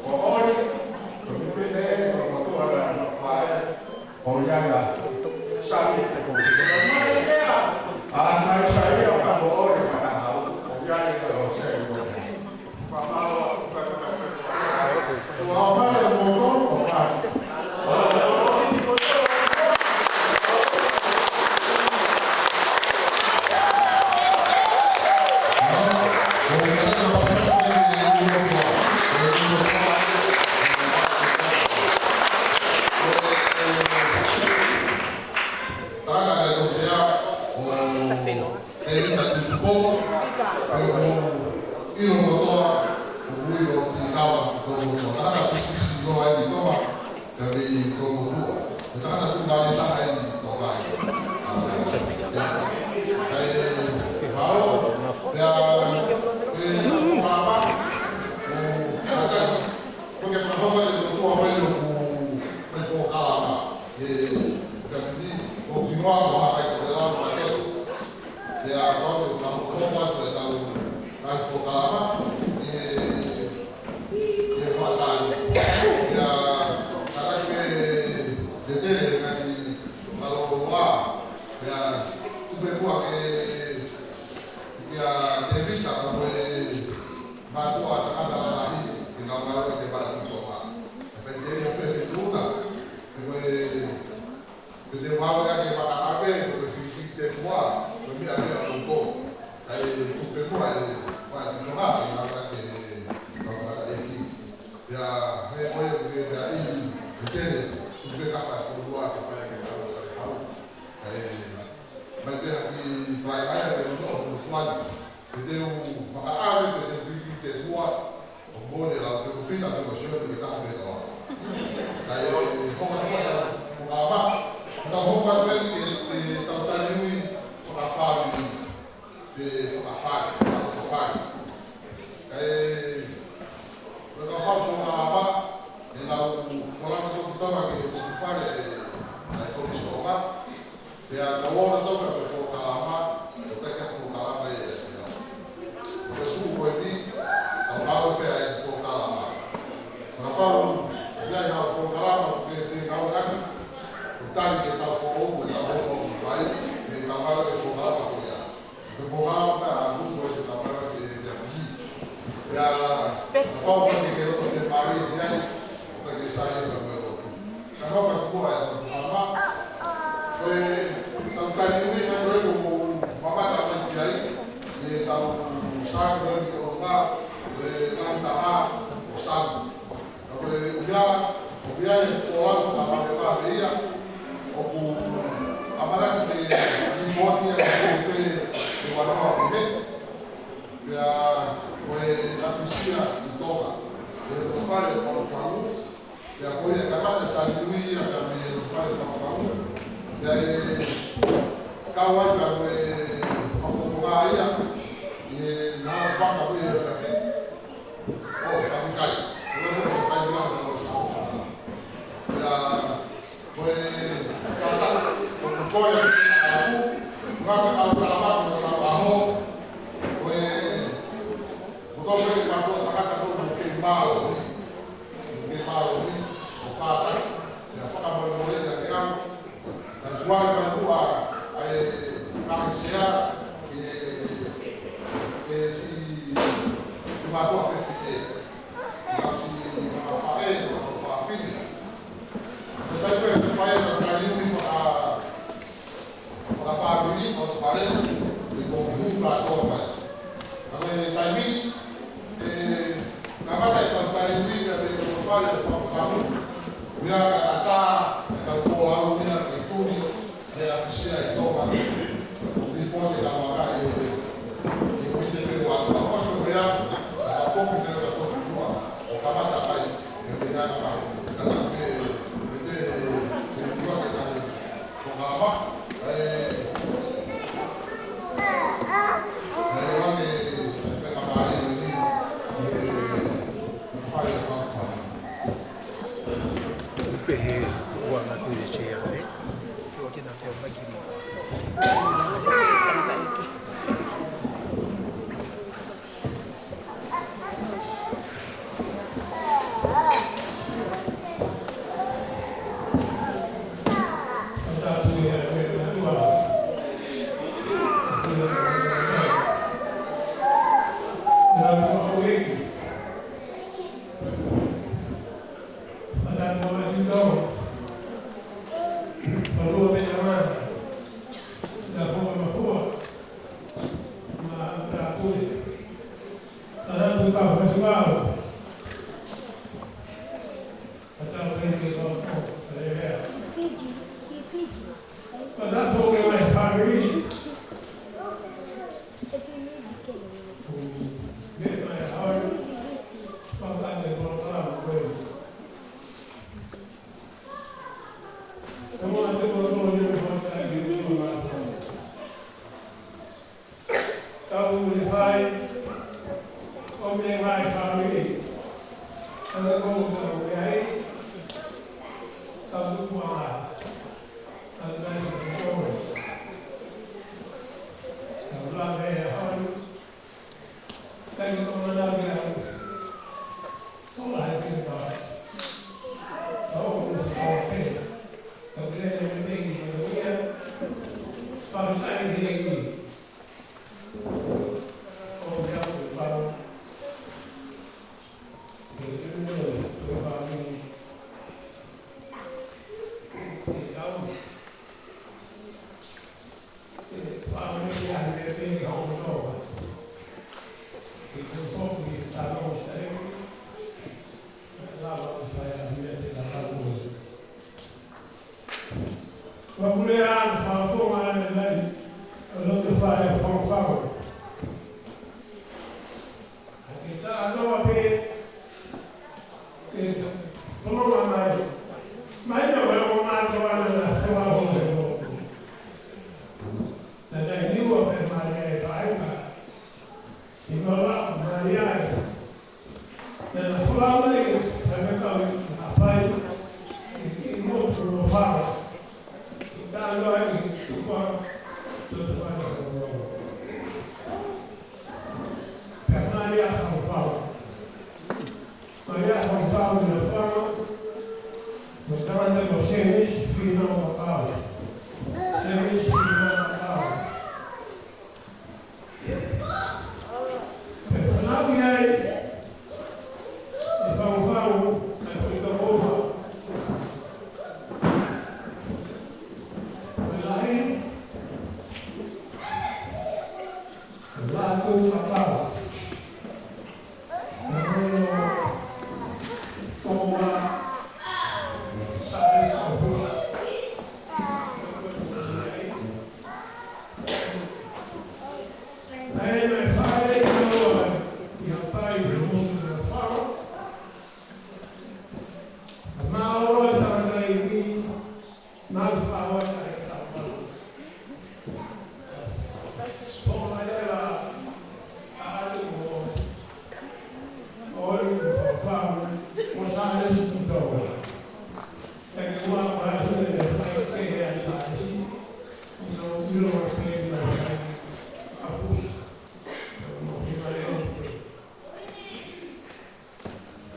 ʻOku ʻoli, ko e fefine, ko e motuʻa ʻa e fai. ʻO ia ia. Sami, ko e fefine. ʻA, mai sai ia, ka ʻoku ʻoli, ka hau. ʻO ia ia, ʻo se, ʻo se. Pea ʻi he taimi kotoa, ʻoku ui ko Tīkava, ko e motuʻa. Tangata pisikisi ko eni Tonga, pea mei ko e motuʻa. Ko e tangata tuʻumālie taha eni Tonga. Pea, pea, pea, pea, ko e fakahoko e motuʻa mai ʻoku, mai ko Kalama. E, ka fiti, ko Kinoa, ko Hakai, ko e lau, ko e Pea kau ke fakahokohoko atu e tau kai polokalama, e, e hoʻatā ni. Pea kalake e tele ngaahi maloloa, pea tupe kuo ke, kia Tēvita ka ko e mātuʻa tangata lalahi, ke nau ngāue ke vale ki Tonga. E fai tele pē fetuna, ke ko e Pe te mau ia ke maka ave, ko e fiki te fua, ko e meʻa ia ʻoku tō. Kae tupe mua e, ʻa e tino ngā, ke ngā ka ke, ngā ka e ki. Pea, he ko e, ke pea i, ke tele, tupe ka fai fua, ke fai ke ngā ka e hau. Kae, mai pea ki, mai, mai, ke ngā ka e hau. Pe te u maka ave, pe te u piki te fua, ʻo mole lau, pe ko Pita, pe ko Sione, pe ko Tafeta. Kae, hoka atu ʻa e, hoka atu ʻa e, hoka atu ʻa e, ke, ke tau tali ui, fakafāmili, pe fakafale, fakafale. Kae, ko e kau fau hoka atu, ʻenau folau toki tama ke fakafale, ʻa e, ʻa e Kolisi ʻo Tonga. Pea tau ō ʻo toka ko e polokalama, ʻo peka polokalama ʻe ʻe ʻe. Ko e tuʻu ko eni, tau lau pē ʻa e polokalama. Kapau, ʻi ai ha polokalama, ʻoku ke fie ngāueʻaki, ʻoku tali ke tau foʻou, ʻe tau foʻou ʻi fai, ʻe tau ngāue e polokalama ko ia. Ko e polokalama pē ʻa e tuʻu ko e tau ngāue ke te afi. Pea, kapau ko e ke loto se mari ʻi ai, ʻoku ke sai e tau ngāue lotu. Ka hoko atu ko e tau tama, ko e tau tali ui ʻa e ko e ko mamata mai ki ai, ʻi he tau sāki mai ki ʻolunga, ko e lahi taha ʻo Sami. Ka ko e ʻuhinga, ʻoku ʻi ai e folau fakamāmani ia, ʻoku ʻamanaki ke lipoti ʻa e pē ke vanoa ki he. Pea ko e ʻapisia ʻi Tonga, ʻi he lotofale ʻo Falufalu, pea ko ia kamata tali ui ia pea mei he lotofale ʻo Falufalu. Pea ʻe kau ai pea ko e fakafofonga ia, ʻi he naʻa paka ui e fasi. ʻO, ka mi kai. Ko e ko e kai ni ʻa e fakafofonga. Pea ko e tata, ko e kole atu, ngā ka kau tala matu, ko e tau aho, ko e, ko tau kei mātou, tangata ko e kei mālō. Ke mālō ni, ʻo kātaki, ʻe fakamolemole ia ke au. Ka kuai mai kua, ʻa e, ka he sea, ke, ke si, ke mātua fefine. Ka si, fakafaʻē, fakafaʻafine. Ka tai pē, fai, ka tali ui, faka, Fakafāmili, fakafale, se ko Huka Tōpai. Ka ko e taimi, ʻe, kamata e tau tali ui ka te ko fale o Falufalu. Uia ka kata, e tau folau ia ke tuli, e ʻapisia ʻi Tonga. Lipote ka maka e, e ui te pe ua, ka koso ko ia, ka foki te ka toki ua, ʻo kamata mai, e te ia ka mai, ka ta pe, e te, e te ua ke ka Pehē ua na kui e sea, ē? Ua kina te o mai ki ni.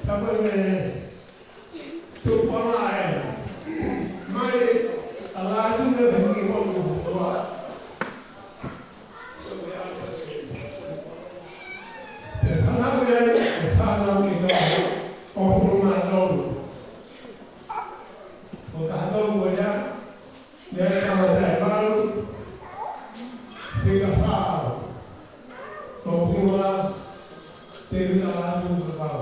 Ka ko e tupuʻanga ē. Mai, ʻalu atu ki he fungi motu ua. Pea fanauʻi ai e fānau ʻe toko hongofulu mā tolu. Ko e taha tolu ko ia, naʻe tangata ʻe valu, fika fā, ko e ʻuhinga te u ʻalu atu ki he kau.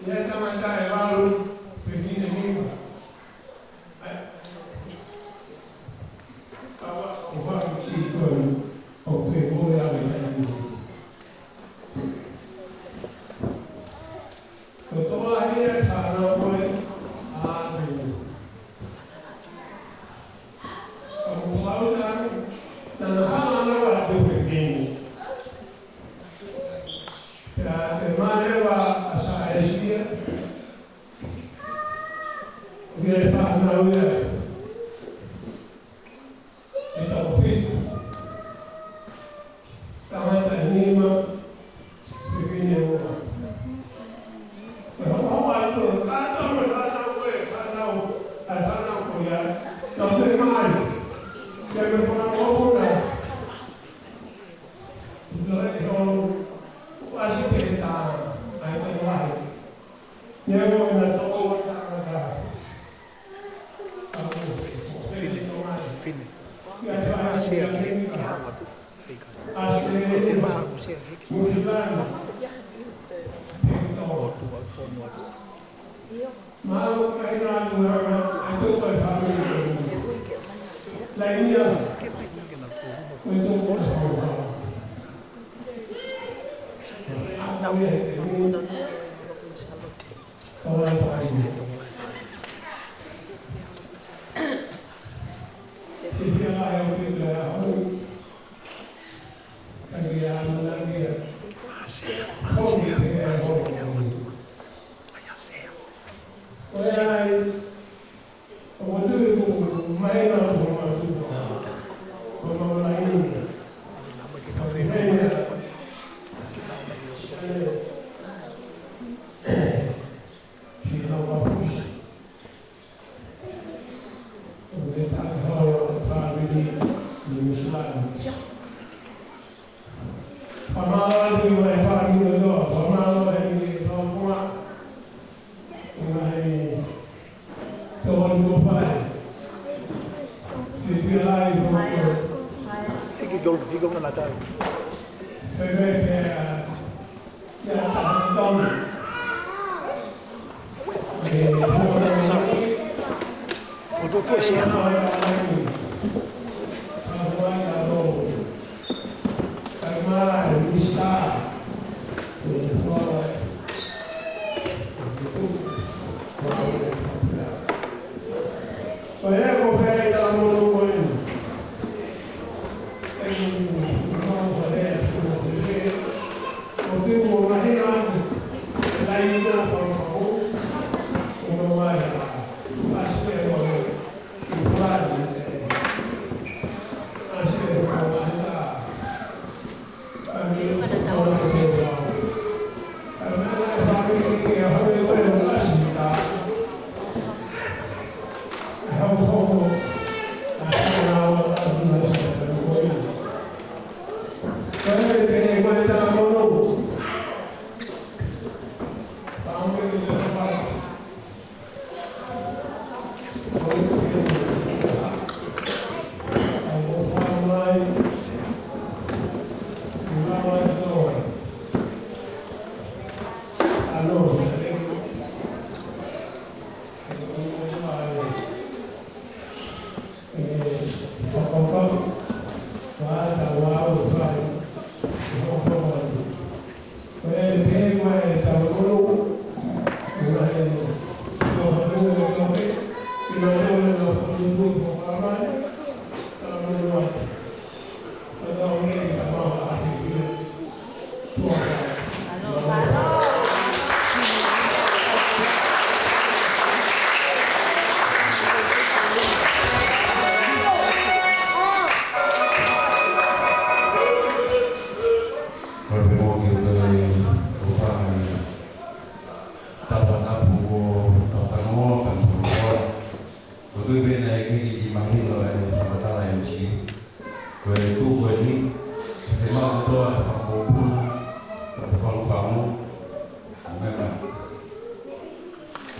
Naʻe tangata ʻe valu, fefine nima. ʻAi. Kaua, ʻo fai ki tonu, ʻo ke moe ʻa e taimi. Ko e tokolahi e fānau ko ē, ʻa ē. Ka ko Paula, naʻa na hala ʻana ʻo ʻatu pē kini. Pea te male ua ʻa Sālesia, ʻo ke fānau ia. ʻE toko fitu. Tangata ʻe nima, fefine ua. Pea hoko atu, kātoa mo e fānau ko ē, fānau, ʻa e fānau ko ia. Tau te mai. Ke me kona kōpuna. Tau te hou, ʻasi pē tā, ʻai te wai. Ia ko na toko tangata. Fine. Fine. Asia ki hanga tu. Asia ki hanga tu. Asia ki hanga tu. Mālō ka ina atu ʻa e tau kai fāmili. Lai ia. Ko e tau kai fāmili. Tau ia. Tau ia. Tau ia. Tau ia. He can go, he can go another time.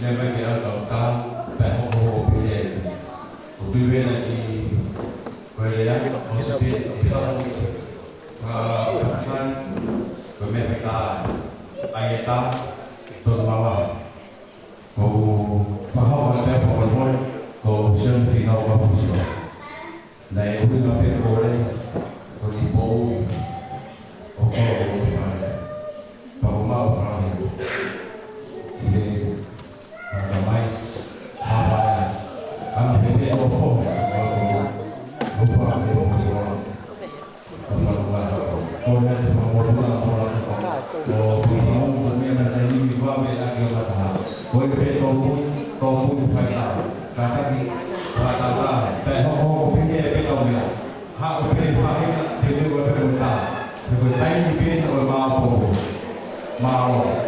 Naʻe mai ke ʻalu kau tā, pea hoko hoko pē he. ʻOku ou tui pē naʻe ʻi, ko e lea, ʻosi pē, ʻi he ʻaho ni. Ka, ka, ko e meʻa fekā, ʻai e tā, tonu mamahi. Ko u fakahoko atu e pō ko e moe, ko Sione Fīnau Mafusiva. Naʻe ʻuhinga pē kole, ko e kiʻi pou, ʻo kolo ko e moe. Pea ko maʻu pē ʻi he, ʻa e tamai, ʻa e paea, ʻa e pepe ʻo fo, ʻo fo, ʻo fo, ʻo fo, ʻo fo. Mālō.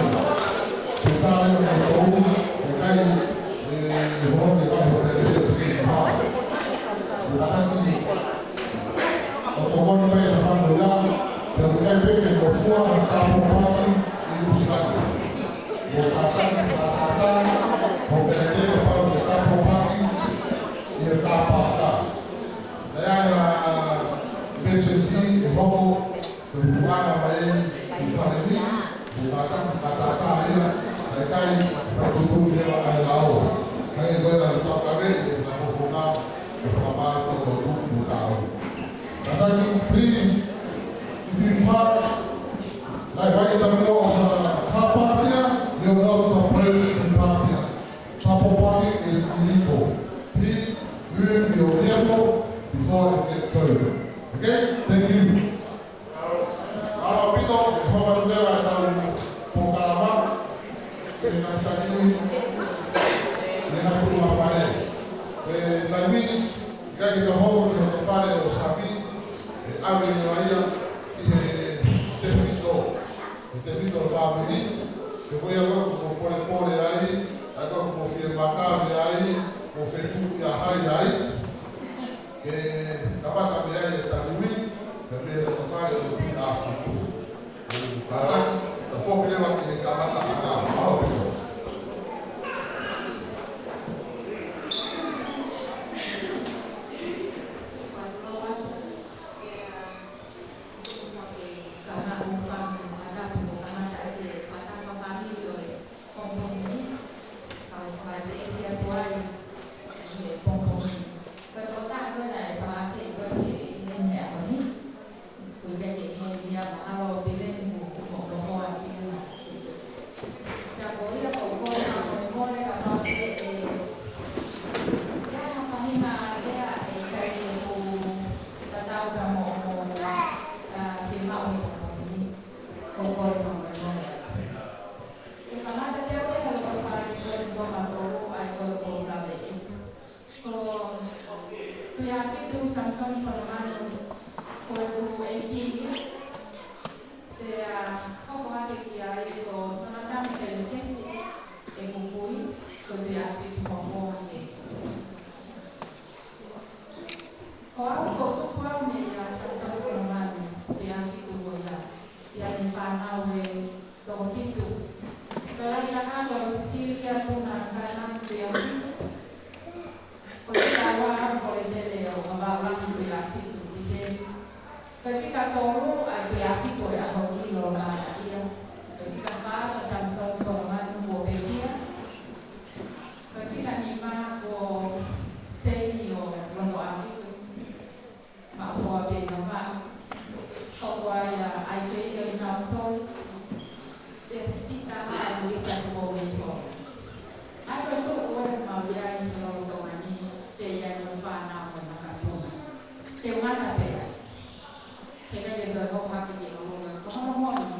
Ke tā ia mo tou, ʻikai, ʻe, ʻe hoko e vahe ʻo e pele ʻo e kei pā. Ko e kātaki, ʻo tokoni mai e fānau ia, pea ʻoku ʻikai pē ke nofo ʻa e tāpuaki ʻi Nuʻusila ni. Ko e kātaki, ko e kātaki, ko e pele ʻoku pau ke tāpuaki, ʻi he tāpuaki. Naʻe ʻi ai ha emergency ʻe hoko, ko e tuʻunga mai ʻi fale ni, ko e kātaki, ko e kātaki ia, ʻikai, ko e tuʻu ia ʻa e lao. Kae ko e la tau kave, ʻe ka fofonga, ko e fakamālō ko e tuʻu ko e tau. Kātaki, please, if you park, like right in the middle of the car park here, you're not supposed to park here. Carpool parking is illegal. Please move your vehicle before it gets towed. Okay? Thank you. Mālō ʻaupito, ʻoku mau leva ʻetau polokalama, ke na tali ui, ke na tū ma fale. Ko e taimi ni, ʻikai ke tau hoko ki hoto fale ʻo Sami, ʻe ʻave ʻe ia ʻi he tefito. Ko e tefito ʻo e fāmili, ko ia ʻoku mou polepole ai, ʻa ia ʻoku mou fiemākave ai, mou fetuʻu ʻi ha hai ai, ke kamata mei ai e tali ui, ke mei he tofale ʻo e P R fitu. Kātaki, ka foki leva ki he kamataʻanga, mālō ʻaupito. Ka ko ia ko e kole fakamolemole kapau ʻe, ʻe ʻi ai ha faʻahinga lea ʻe ʻikai ke u tatau ka mo, mo, ʻa, ke maʻu he pō ni, ko e kole fakamolemole. ʻE kamata pē au ʻi he kole fakamolemole ko e mautolu ʻa e kole ko e lave ʻe. Ko Tuʻiʻāfitu Samisoni Falomanu, ko ʻeku ʻeiki ia, pea hoko hake ki ai ko Sonatani Kelekele, ʻeku kui, ko Tuʻiʻāfitu Hoko hake. Ko au ko e tupu au mei a Samisoni Falomanu, Tuʻiʻāfitu ko ia. ʻI ai e fānau ʻe toko fitu. Ko e lahi taha ko Sisilia Tuna Kana Tuʻiʻāfitu. Ko e fika ua ko Letele ʻo Vavaʻu Lahi Tuʻiʻāfitu Tiseli. Ko e fika tolu ʻa Tuʻiʻāfitu ʻe ʻAhoʻilo Lālaʻia. Ko e fika fā ko Samisoni Falomanu Kuo Pekia. Ko e fika nima ko Seini ʻo Lotoʻāfitu. Maʻu hoa pē na maʻu. Hoko ai ʻa ʻAikeia ʻi Nausori. Pea sisita ai Luisa Tuʻoveitolo. ʻA ia ko e tuʻu ʻoku mau ʻi ai ʻi lolotonga ni, pea ʻi ai mo e fānau mo e makapuna. Te u ngata pē ai. Ke lele pē hoko hake ki lolotonga ko hono moʻoni.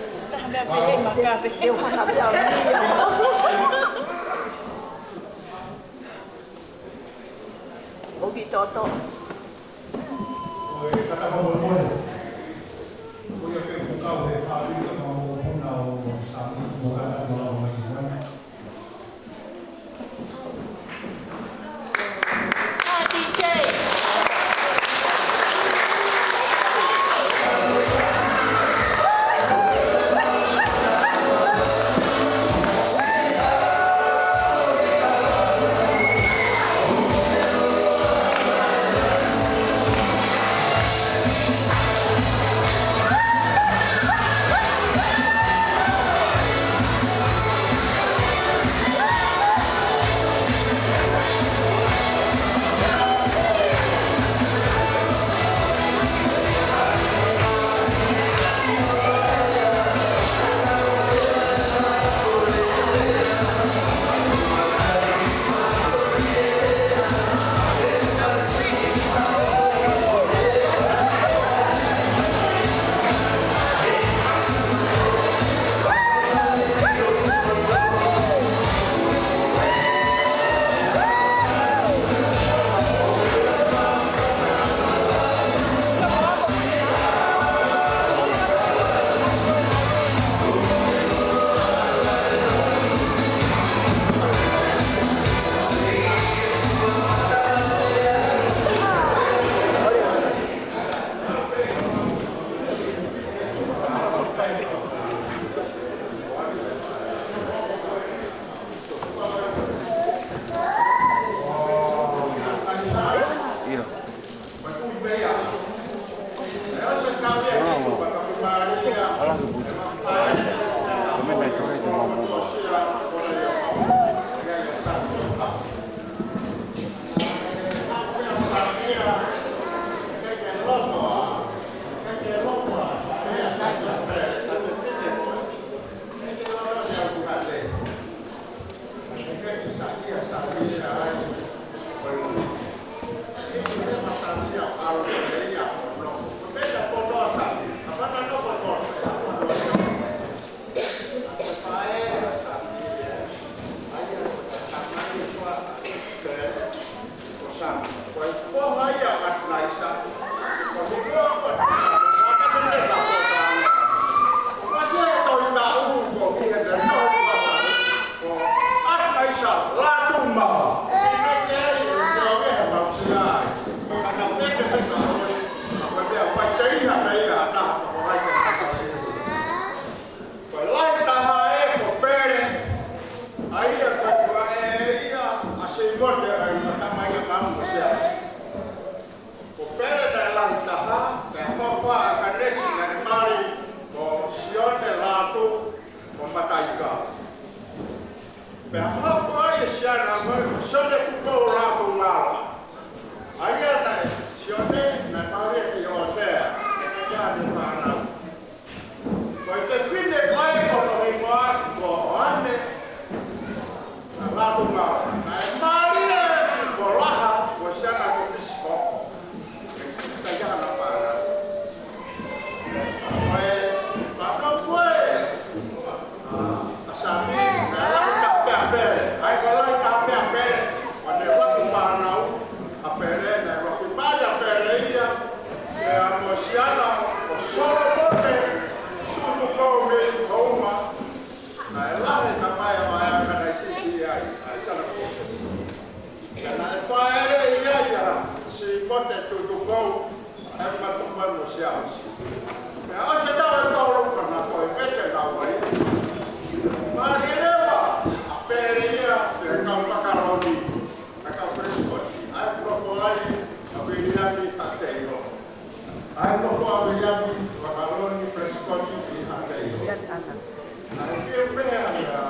Taha meʻa pē, ʻe maka pē. Te u hanga pē au ni. ʻOku ʻi toto. Ko e kata hoʻomou mole. Ko ia ke u kau he fāmili ka mau puna ʻo Sami, mo kata mo lau mai. Ai ma tuku mai mo Siaosi. Pea ʻosi e taʻu ʻe tolu ka na ko e pese na wai. Mali leva, ʻa Pele ia, pea kau Makaloni, ʻa kau Prescott. ʻAi nofo ai ʻa Viliami Hateio. ʻAi nofo ʻa Viliami Makaloni Prescott ʻi Hateio. ʻAi pia pea ia.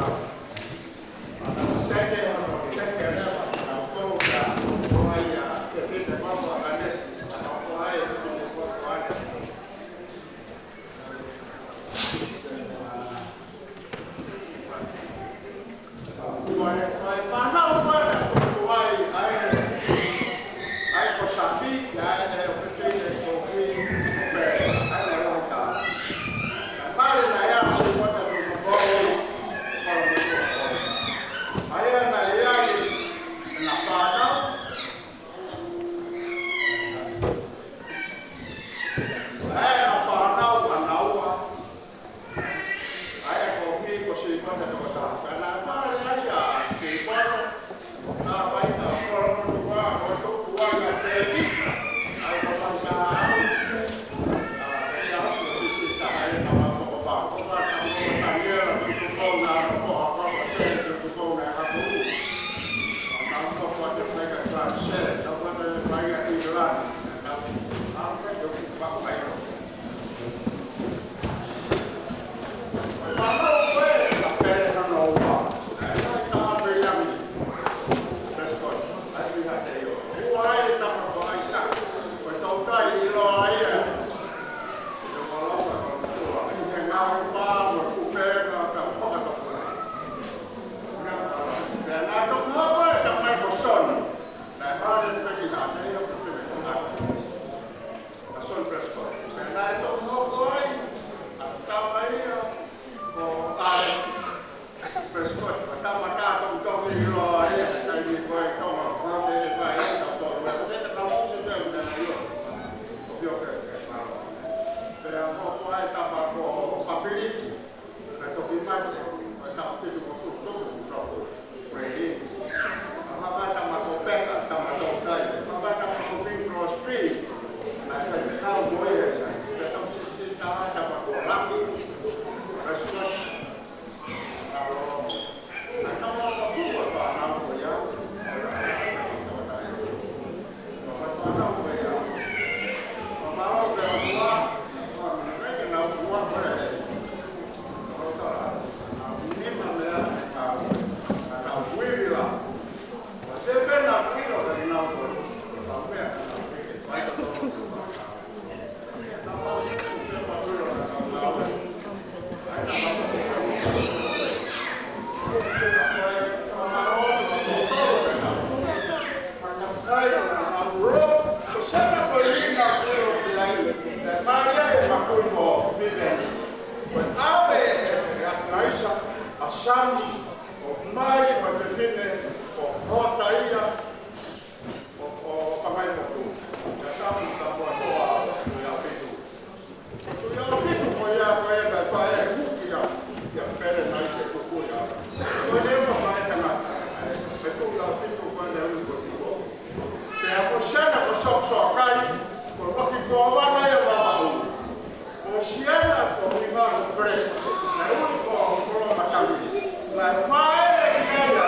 ʻAi ʻa fānau ʻa naua. ʻAi ʻa Komi ko Sipata toko taha. Pea naʻe mali ai ʻa Sipata. Naʻe ʻai ʻa Kolomotuʻa, ko Tukuai ʻa Pēvita. ʻAi ko Masa au. ʻA, ko Siaosi ko Sipata, ʻai ʻa Masa ko Pako. Ko Pako ko Taniela, ko Tukona, ko Pako, ko Sē, ko Tukona, ko Haku. ʻA, ko Pako ko Te Paika Franse, ko Pako ko Te Paika England. ʻA Son Prescott. Pea naʻe toki hoko ai ʻa e tama ia ko ʻAle Prescott, ko e tama tā toki toki ʻiloa ia, sai ni ko e Tonga, ko e fai ia, tau tolu, ko e tau musi pē, ʻo pio ke, ke falo. Pea hoko ai tama ko Papiliki. Naʻe toki mate, ko e taʻu fitu ko Tuʻutupu, Tuʻutupu, Fredi. Pea hoko ai tama ko Peka, tama tautai. Pea hoko ai tama ko Bing Crosby. Naʻe fai fekau mo ia, sai. Pea tau sisi tā tama ko Laki. Prescott. Naʻe lolomo. Naʻe tama ko Tuʻutupu, tama ko ia. Sami, ʻo mai, ko e fefine, ko Hota ia, ʻo, ʻo Pangai Motu. Ia Sami, ka mua toa, ia Pitu. Ia Pitu, ko ia, ko ia, ka fai e huki ia, ia Pele mai se kuku ia. Ko e leva fai e tangata, e Tuʻutupu, ko e leva ko Tuʻutupu. Pea ko Siana ko Soakai, ko e ʻuluaki ko Vana ia Vavaʻu. Ko Siana ko Mima ko Fred, naʻe ui ko Kolomatami. Naʻe fai e ia,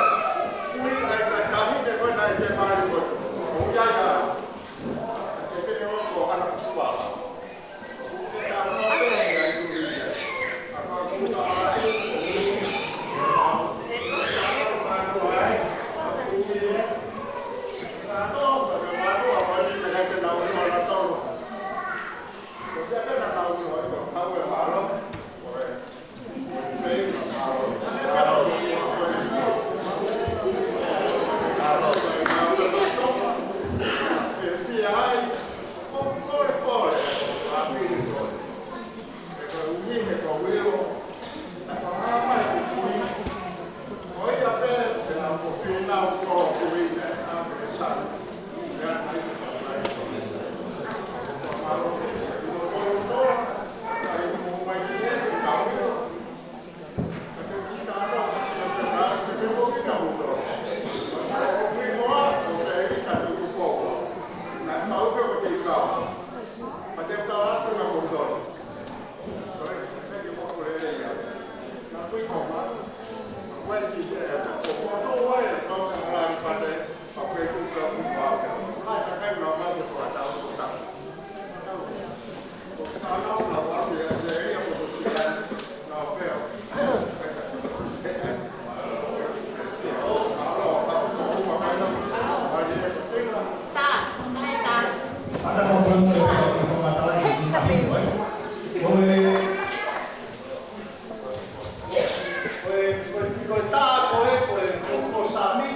Ko e tā ko ē, ko e, ko e, ko e sami,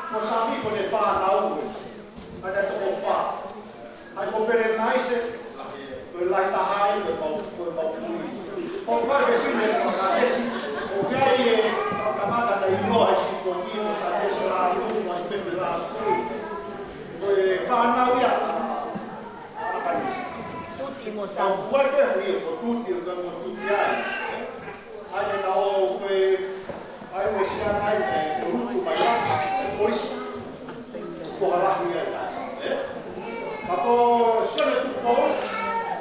ko e sami ko e fānau ē. Ka te toko fā. ʻAi ko Pelenaise, ko e lahi taha ai, ko e mau, ko e mau kui. Ko e fefine ko Sātesi, ʻoku ʻi ai e kamata na inoa ai si ko ki ko Sātesi la lu, ma si pepe la. Ko e fānau ia, a, a, a, Tuti mo Samu. Ko e fefine ko Tuti, ko Tuti ai. ʻAi ʻe na o ko e, ʻai mo e sia ngai e ko lutu mai la, ko isi. Ko halahi ai, ē? Ka ko Sione Tupou,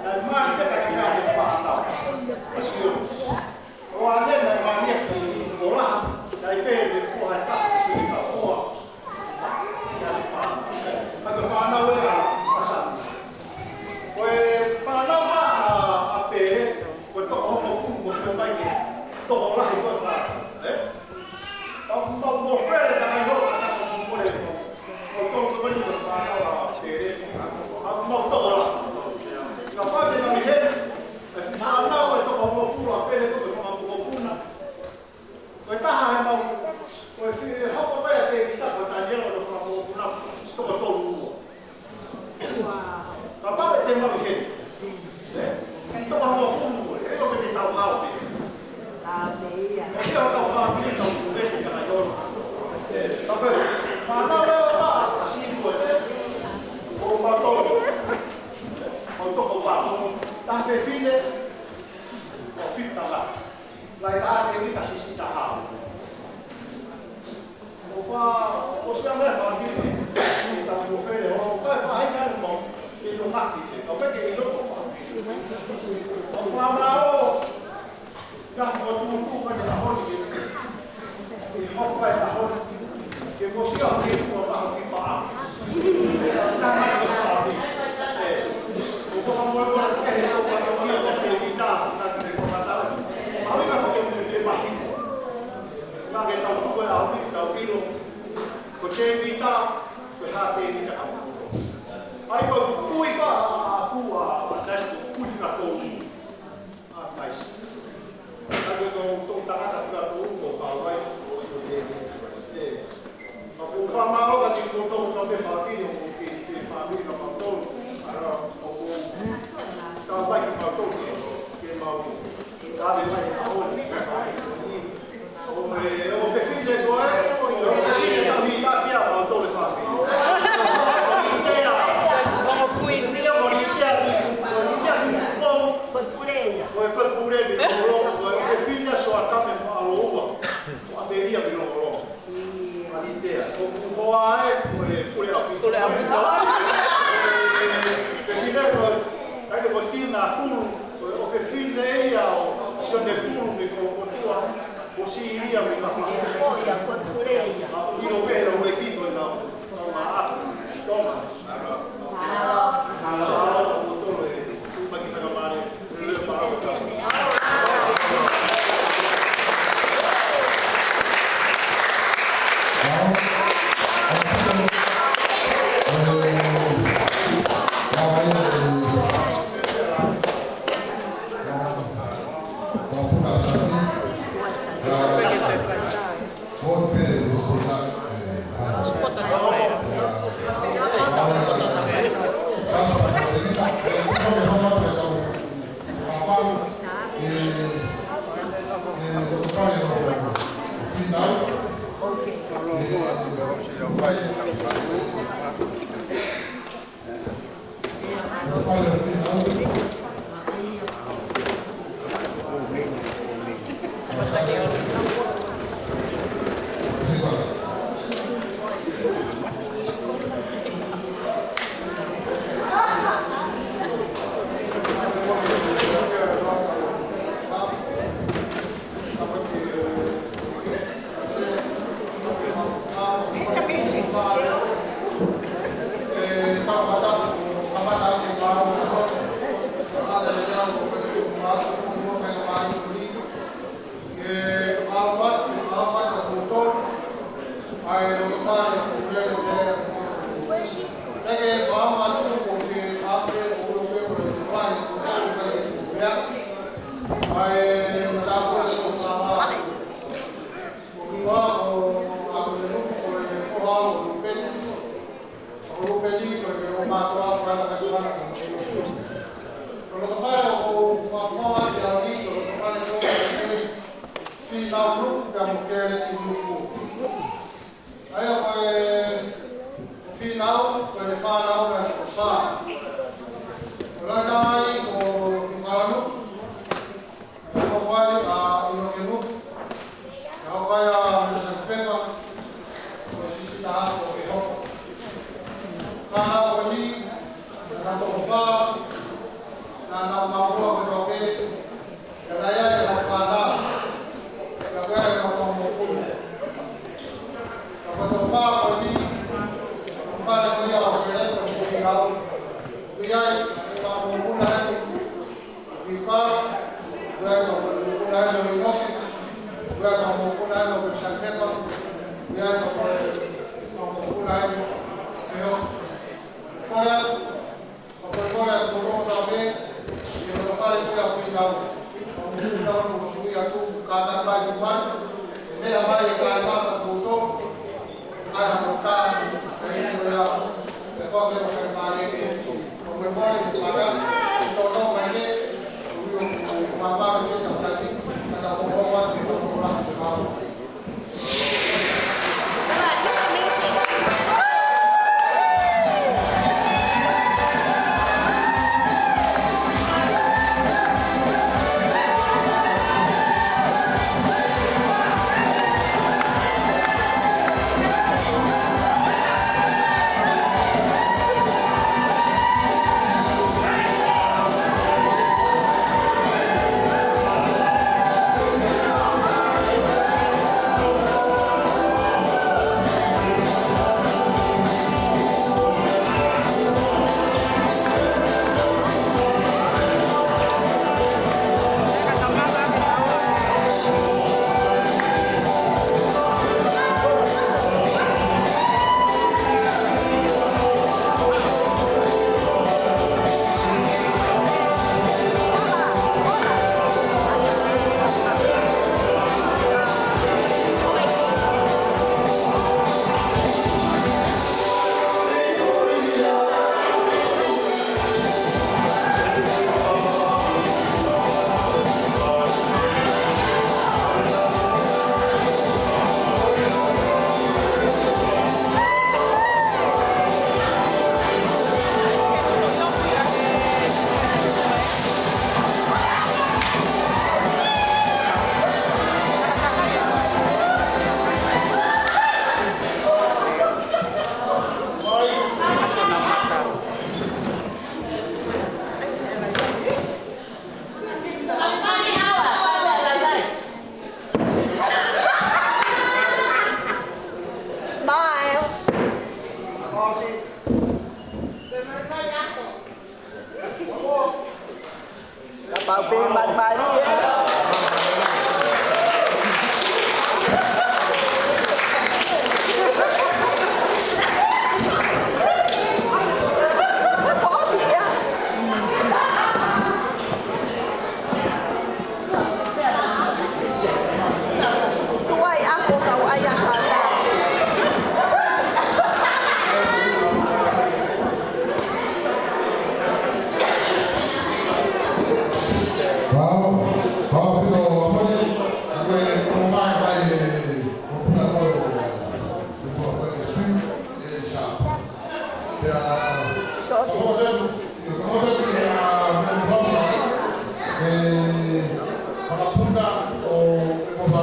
naʻe mali pē ka kia he fānau. A Sione. ʻO ane naʻe mali e ki Olaha, naʻe pē ne fua e taha, Sione ka fua. Ka ko e fānau ē ʻa, ʻa Sami. Ko e fānau ʻa, ʻa, ʻa Pele, ko e toko hongofulu mo Sio mai ke toko lahi ko e fānau, ē? Ka mau mo Fele ka kai ho, ka mau mo Fele ko. Ko toko ko ni ko e fānau ʻa Pele, ka mau toko lahi. Ka fai te nau ʻi heni, e fānau e toko hongofulu ʻa Pele ko e fanga mokopuna. Ko e taha he mau, ko e fi-, hoko mai ʻa Tēvita ko Taniela ko e fanga mokopuna, toko tolu ua. Ka pau ʻe te mau ʻi heni. Ē? Toko hongofulu ua, ē, ko e te tau hao pē. Ko e sia tau fāmili, tau kule, te ka iolo. Ē, ka pē, fānau leo ka, ka si kua te, ʻo mau toko. Mau toko pā, taha fefine, ʻo fita la. Lai taha Tēvita Sisita Hau. ʻO fa, ʻo sia mea fāmili, ʻi ta mo Fele, ʻo ka e faʻahinga ʻo mau, ke ʻilo ngaki ke, ʻo peke ʻilo ko fāmili. ʻO fa mao, ka mo tuku ka ne tahoni ke, ke hoko ai tahoni, ke mo sia ke tua maho ki paʻa. Ka mai ko fāmili. Ē, ʻo ko ka mo e mo ke he ko ka mo ia ko Tēvita, ka ke ko ka tau. Mau ika fake mo te mahi. Ka ke tau tuku e au ni, tau ʻilo. Ko Tēvita, ko e hā Tēvita ka mo. ʻAi ko e kui ka a, a, ku a, a, nai ko e kui fika kou. A, nai. ʻAi ko e kou, kou tangata fika kou, ko ka wai, ko, ko Tēvita. Ē. Ka kou fa mao ka ti kou tou ka me fāmili, ʻo kou ke, ke fāmili ka mau tou. Ara, ʻo kou. Ka wai ka mau tou ke, ke mau. Ka me mai ka holi. ʻO e, ʻo fefine ko ē, ʻo fefine ka mi ka pia, ʻo tole fāmili. Tea. Tea, ʻo ni tea ni, ʻo ni tea ni, ʻo. Ko e pule ia. Ko e pule ni, ʻo lo, ʻo fefine so a kame mo ʻaloʻofa. ʻO a melia mi lo lo. ʻA ni tea, ʻo ku hoa e, ko e pule ʻapi. Pule ʻapi. Fefine ko, kai ko Tina Pulu, ʻo fefine ia, ʻo Sione Pulu, me ko, ko tua. Ko si ia me ka pa. Ko ia, ko e pule ia. A, ʻio, ke ʻilo e kiko na. Toma, a, toma. Halo. Halo, halo, ko tolo e. Tupa ki taka mare. Le pa. Ui ai, e fakamoʻoni ai, ui pa, ui ai, fakamoʻoni ai, ui noke, ui ai, fakamoʻoni ai, ui sanipepa, ui ai, fakamoʻoni ai, ui feho. Kole atu, fakamoʻoni ai, ui noke tape, ui noke fale, ui ai, ui nau, fakamoʻoni ai, ui atu, kātaki mai, ui mai, meʻa mai, e kāinga, fakamoʻoni, Smile. Kapau pē malimali, ē. Tuai ako kau ai a kata. Pau, pau pito amani, ake o mai mai e, o puna ko, o puna ko e sui, e sa. Pea, o se, o se, e, a, o puna, e, fakapuna, o, o puna.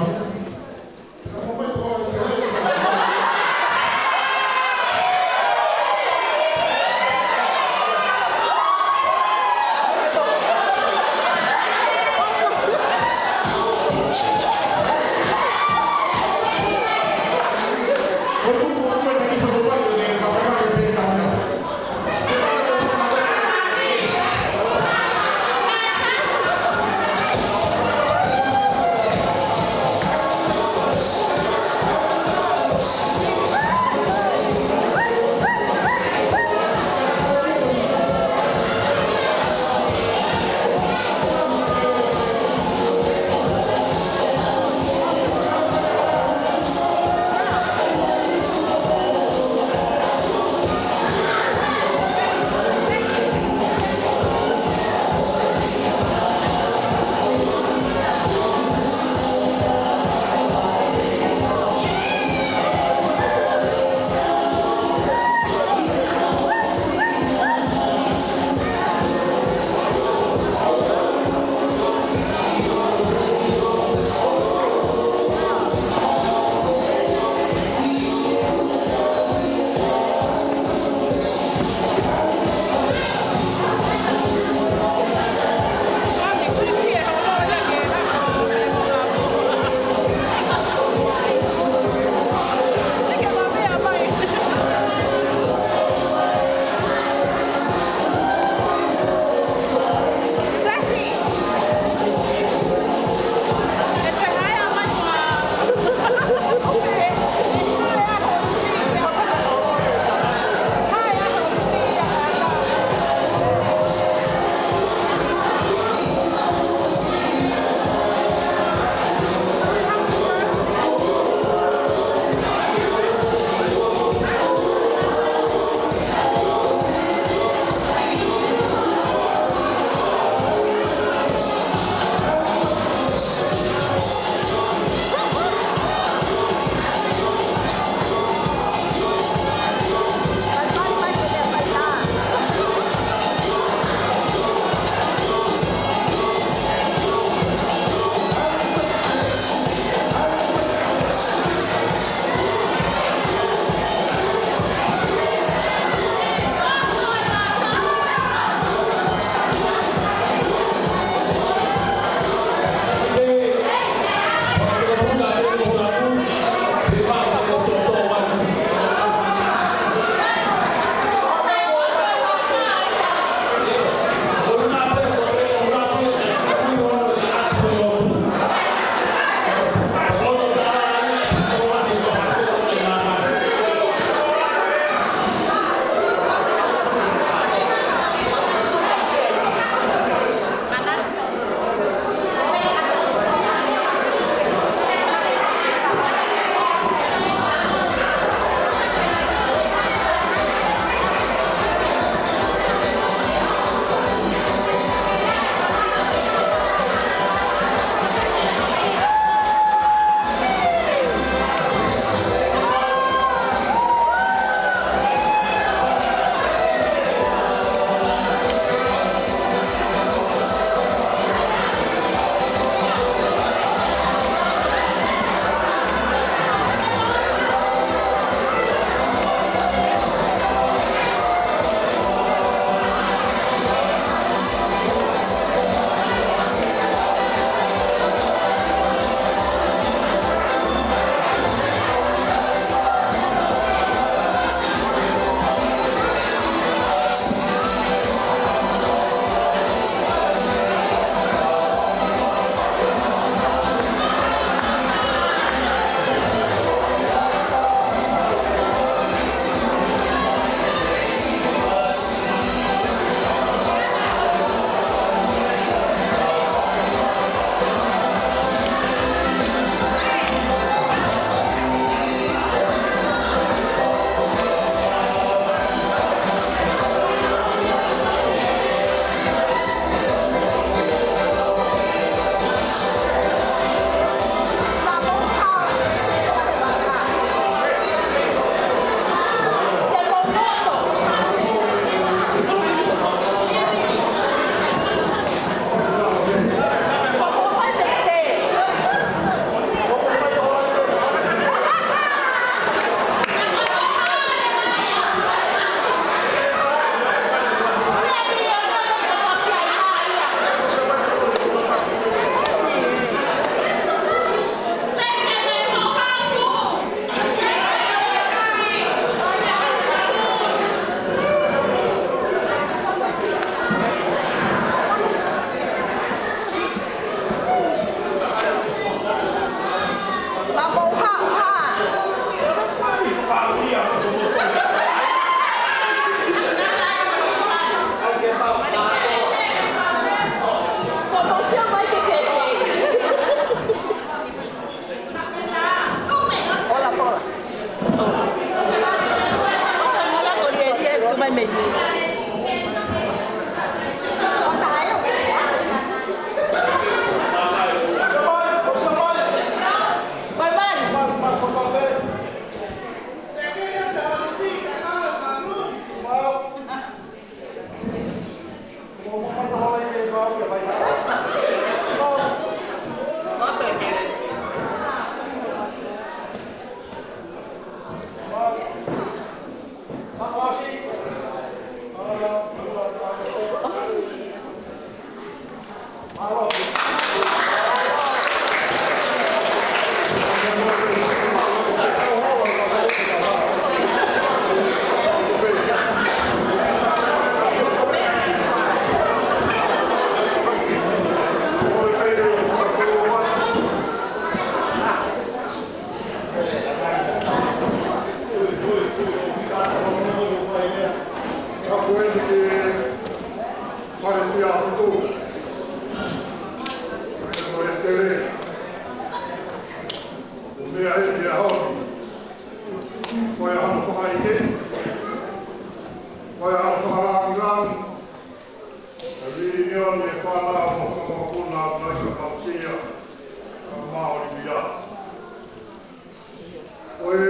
Ia futu. Ko e tele. Ko e meʻa ʻi he ʻaho ni. Ko e hano fakaʻeiki. Ko e hano fakalāngilangi. Ko e liliu ni e fānau mo e fanga mokopuna ʻa Naisa Mausia. Ka maoli ia. Ko e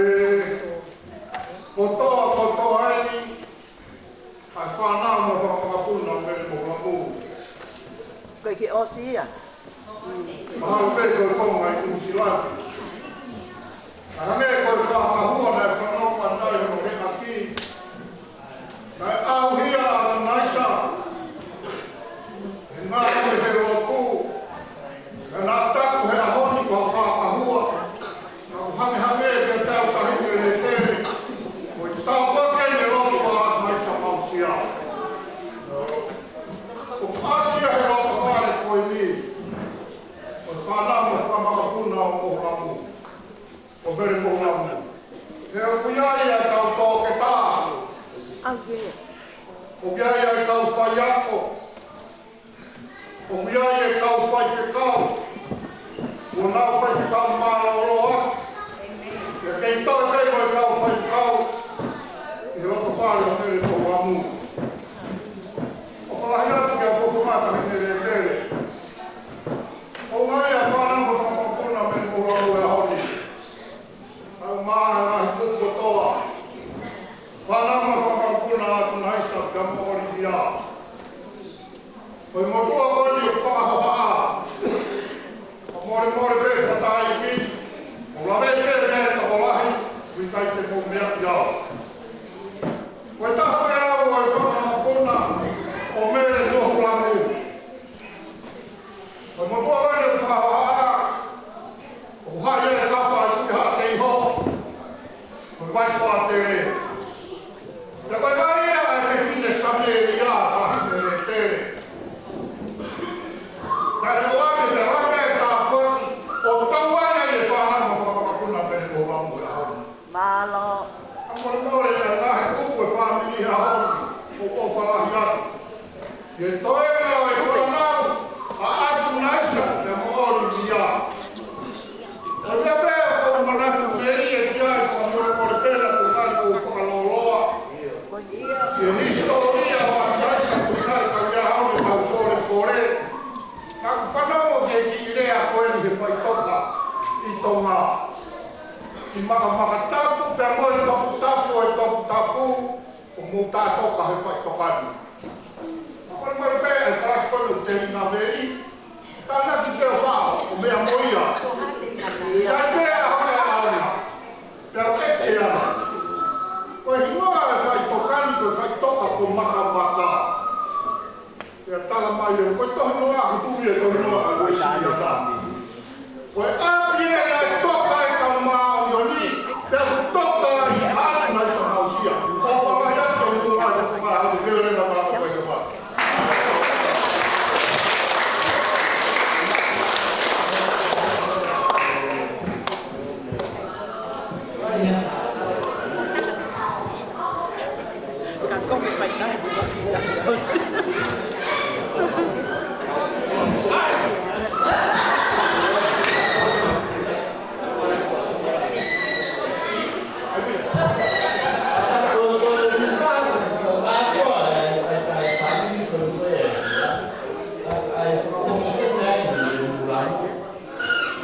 kotoa, kotoa eni, ʻa e fānau mo e fanga mokopuna ʻo Mele Mohulamū. Ko e kiʻi ʻosi ia. Mahalo pē ko e konga ʻi Nuʻusila. ʻA hangē ko e fakahua naʻe fanongo atu ai hono heʻaki. Naʻe ʻauhia ʻa Naisa. He ngāue he lotu. Naʻa na taku he ʻaho ni ko ha fakahua. Ka ʻoku hangehangē ke tau tahi mele tele. Ko e tāpuaki eni e lotu ʻa Naisa Mausia. ʻOku ʻasi ia he loto fale ko eni. Ko e fānau mo e fanga mokopuna ʻo Mohulamū. ʻO Mele Mohulamū. He ʻoku ʻi ai ʻa e kau toketā. ʻOku ʻi ai ʻa e kau faiako. ʻOku ʻi ai e kau faifekau. Kuo nau faifekau mālōlō. ʻIo, kei toe kei mo e kau faifekau. ʻI he loto fale ʻo Mele Mohulamū. ʻOku lahi atu ki he fofonga tahi mele tele. ʻOku ʻi ai ʻa e fānau mo e fanga mokopuna ʻo Mele Mohulamū he ʻaho ni. Kau mai ʻa e ngaahi kupu kotoa. Fānau mo e fanga mokopuna ʻa Naisa, ka moʻoni ia. Ko e motuʻa ko eni ʻoku fakahohaʻa. Ka molemole pē fakatāiki. ʻO lave pē meʻa tokolahi, ʻoku ʻikai te mou meaʻi au. Ko e taha pē au ʻo e fanga mokopuna ʻo Mele Mohulamū. Ko e motuʻa ko eni ʻoku fakahohaʻa, ʻoku haʻi e kapa ʻi Haʻateiho, ko e vai ko Atele. Pea ko e vai ia ʻa e fefine Samēlia ʻa Atele. Naʻe ʻoange pea ʻoange e tāpuaki, ʻo tau ai e fānau mo e fanga mokopuna Mele Mohulamū he ʻaho ni. Mālō. Ka molemole ʻa e ngaahi kupu e fāmili he ʻaho ni, ʻoku ou fakalahi atu. Ke toe ngāue fānau, ʻa ʻAtu Naisa, pea moʻoni ia. ʻO ia pē ʻoku ou manatu melie ki ai, fakamolemole pē naʻa ku ngali ʻoku ou fakalōloa. Ko e hisitōlia ʻo ʻAtu Naisa, ʻoku ʻikai ke u ʻi ai haʻane kau kolekole. Ka ʻoku fanongo ki he kiʻi lea ko eni he faʻitoka ʻi Tonga. Ki Makamaka Tapu, pea mo e toputapu ʻo e toputapu, ʻo mou tātoka he faʻitoka ni. Ka ko e malu pē ʻa e kalasi ko eni ʻoku telinga mei, tānaki pē ʻo faʻo, ʻo meʻa mo ia. ʻIkai pē ʻa hanga ʻe au na. Pea ʻoku ʻeke ana. Ko e hingoa e faʻitoka ni, ko e faʻitoka ko Makamaka. Pea tala mai ʻe, ko e tohinoa, ko e tuʻi e tohinoa, ko e sini ata. Ko e ʻapi ē naʻe toka ai Kaumāʻoniʻoni, pea kuo toka ai ʻa Naisa Mausia. ʻO palaia ko e tuʻi ʻa e toka ai, ko e lele na mala ko e sapa.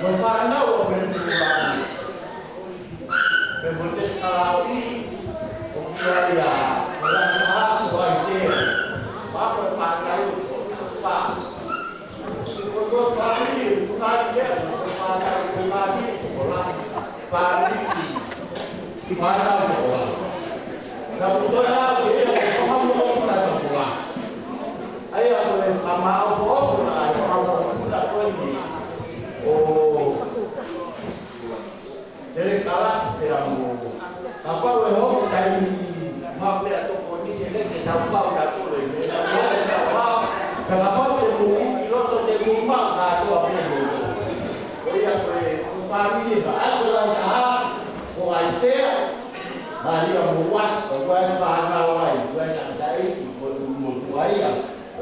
Mo e fānau ʻo Mele Mohulamū. Pea mo e kalafi, ʻoku ʻi ai ʻa, ʻo Lahi Taha, ʻo ʻAisea. Pea mo e fānau ʻo Tofa. Ko e fāmili, ʻoku ngali ia, ko e fānau, ko e fāmili, ʻo Lahi, fāmili, fānau ʻo Tofa. Na ʻoku toe ʻa, ko ia, ko e fānau ʻo Tofa. ʻA ia ko e fakamāʻopoʻopo naʻe fai ʻe he fānau ko eni. ʻO Tele Kalasi pea mo. Kapau ʻe hoko taimi ʻi Maʻu pea tokoni ke leke tau pau ka tole. Pea kapau te mou ʻi loto te mou maʻu kātoa pē mo. Ko ia ko e, ko e fāmili ʻa ʻAtu Lahi Taha, ko ʻAisea, Malia mo Uasi, ko e fānau ai, ko e tangataʻeiki, ko e motuʻa ia. Ko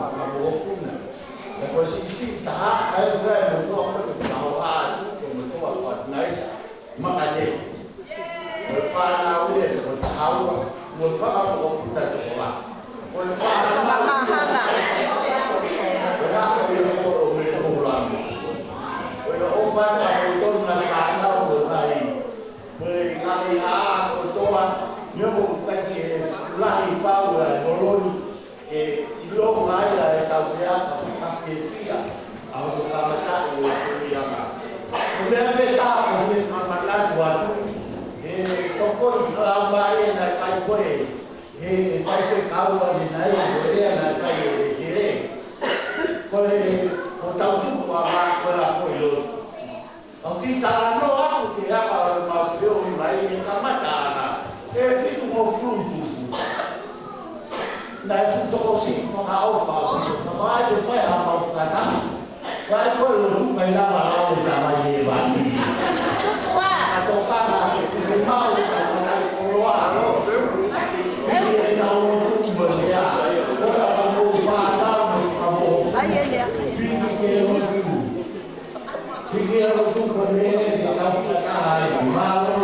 mo fakamokopuna. Ka ko e siʻisiʻi taha, ʻa ia ko e motuʻa ko e tau atu, ko e motuʻa ko Atunaisa Makanei. Ko e fānau ia ko e taha ua, mo e fakamokopuna tokolahi. Ko e fānau, ko e hako ia ko e ʻo mei Nuʻu Lama. Ko e ʻofa ka mo tonu na fānau ko e lahi. Ko e ngaahi hā kotoa, neongo ʻoku ʻikai ke lahi fau e holoni, ke ʻilonga ai ʻa e tautea ka fakafiefia ʻa hono kamataʻi ʻo e puleʻanga. Ko e meʻa pē taha ʻoku ou fie fakamanatu atu, ʻe tokoni fakalaumālie naʻe fai ko ē ʻe he faifekau ʻanenai, ko e lea naʻe fai ʻe Lekele. Ko e, ko e tau tuku ʻa e, ko e ako ʻi loto. ʻOku ou kiʻi talanoa atu ki he ʻaho ʻemau feohi mai he kamataʻanga, ʻe fitungofulu tupu. Naʻe fuʻu tokosiʻi fakaʻofa, ka ʻoku ʻikai ke fai ha mau fakataha. Fai ko e lotu kai lava lau e Tamai Hēvani. Ka tokanga ke maʻu e tangata koloa. Piki e tau lotu mo e lea. Ko e ʻaho mo fānau mo fakamoho. Piki ke lotu. Piki e lotu ko e meʻa ke tau fakataha ai. Mālō.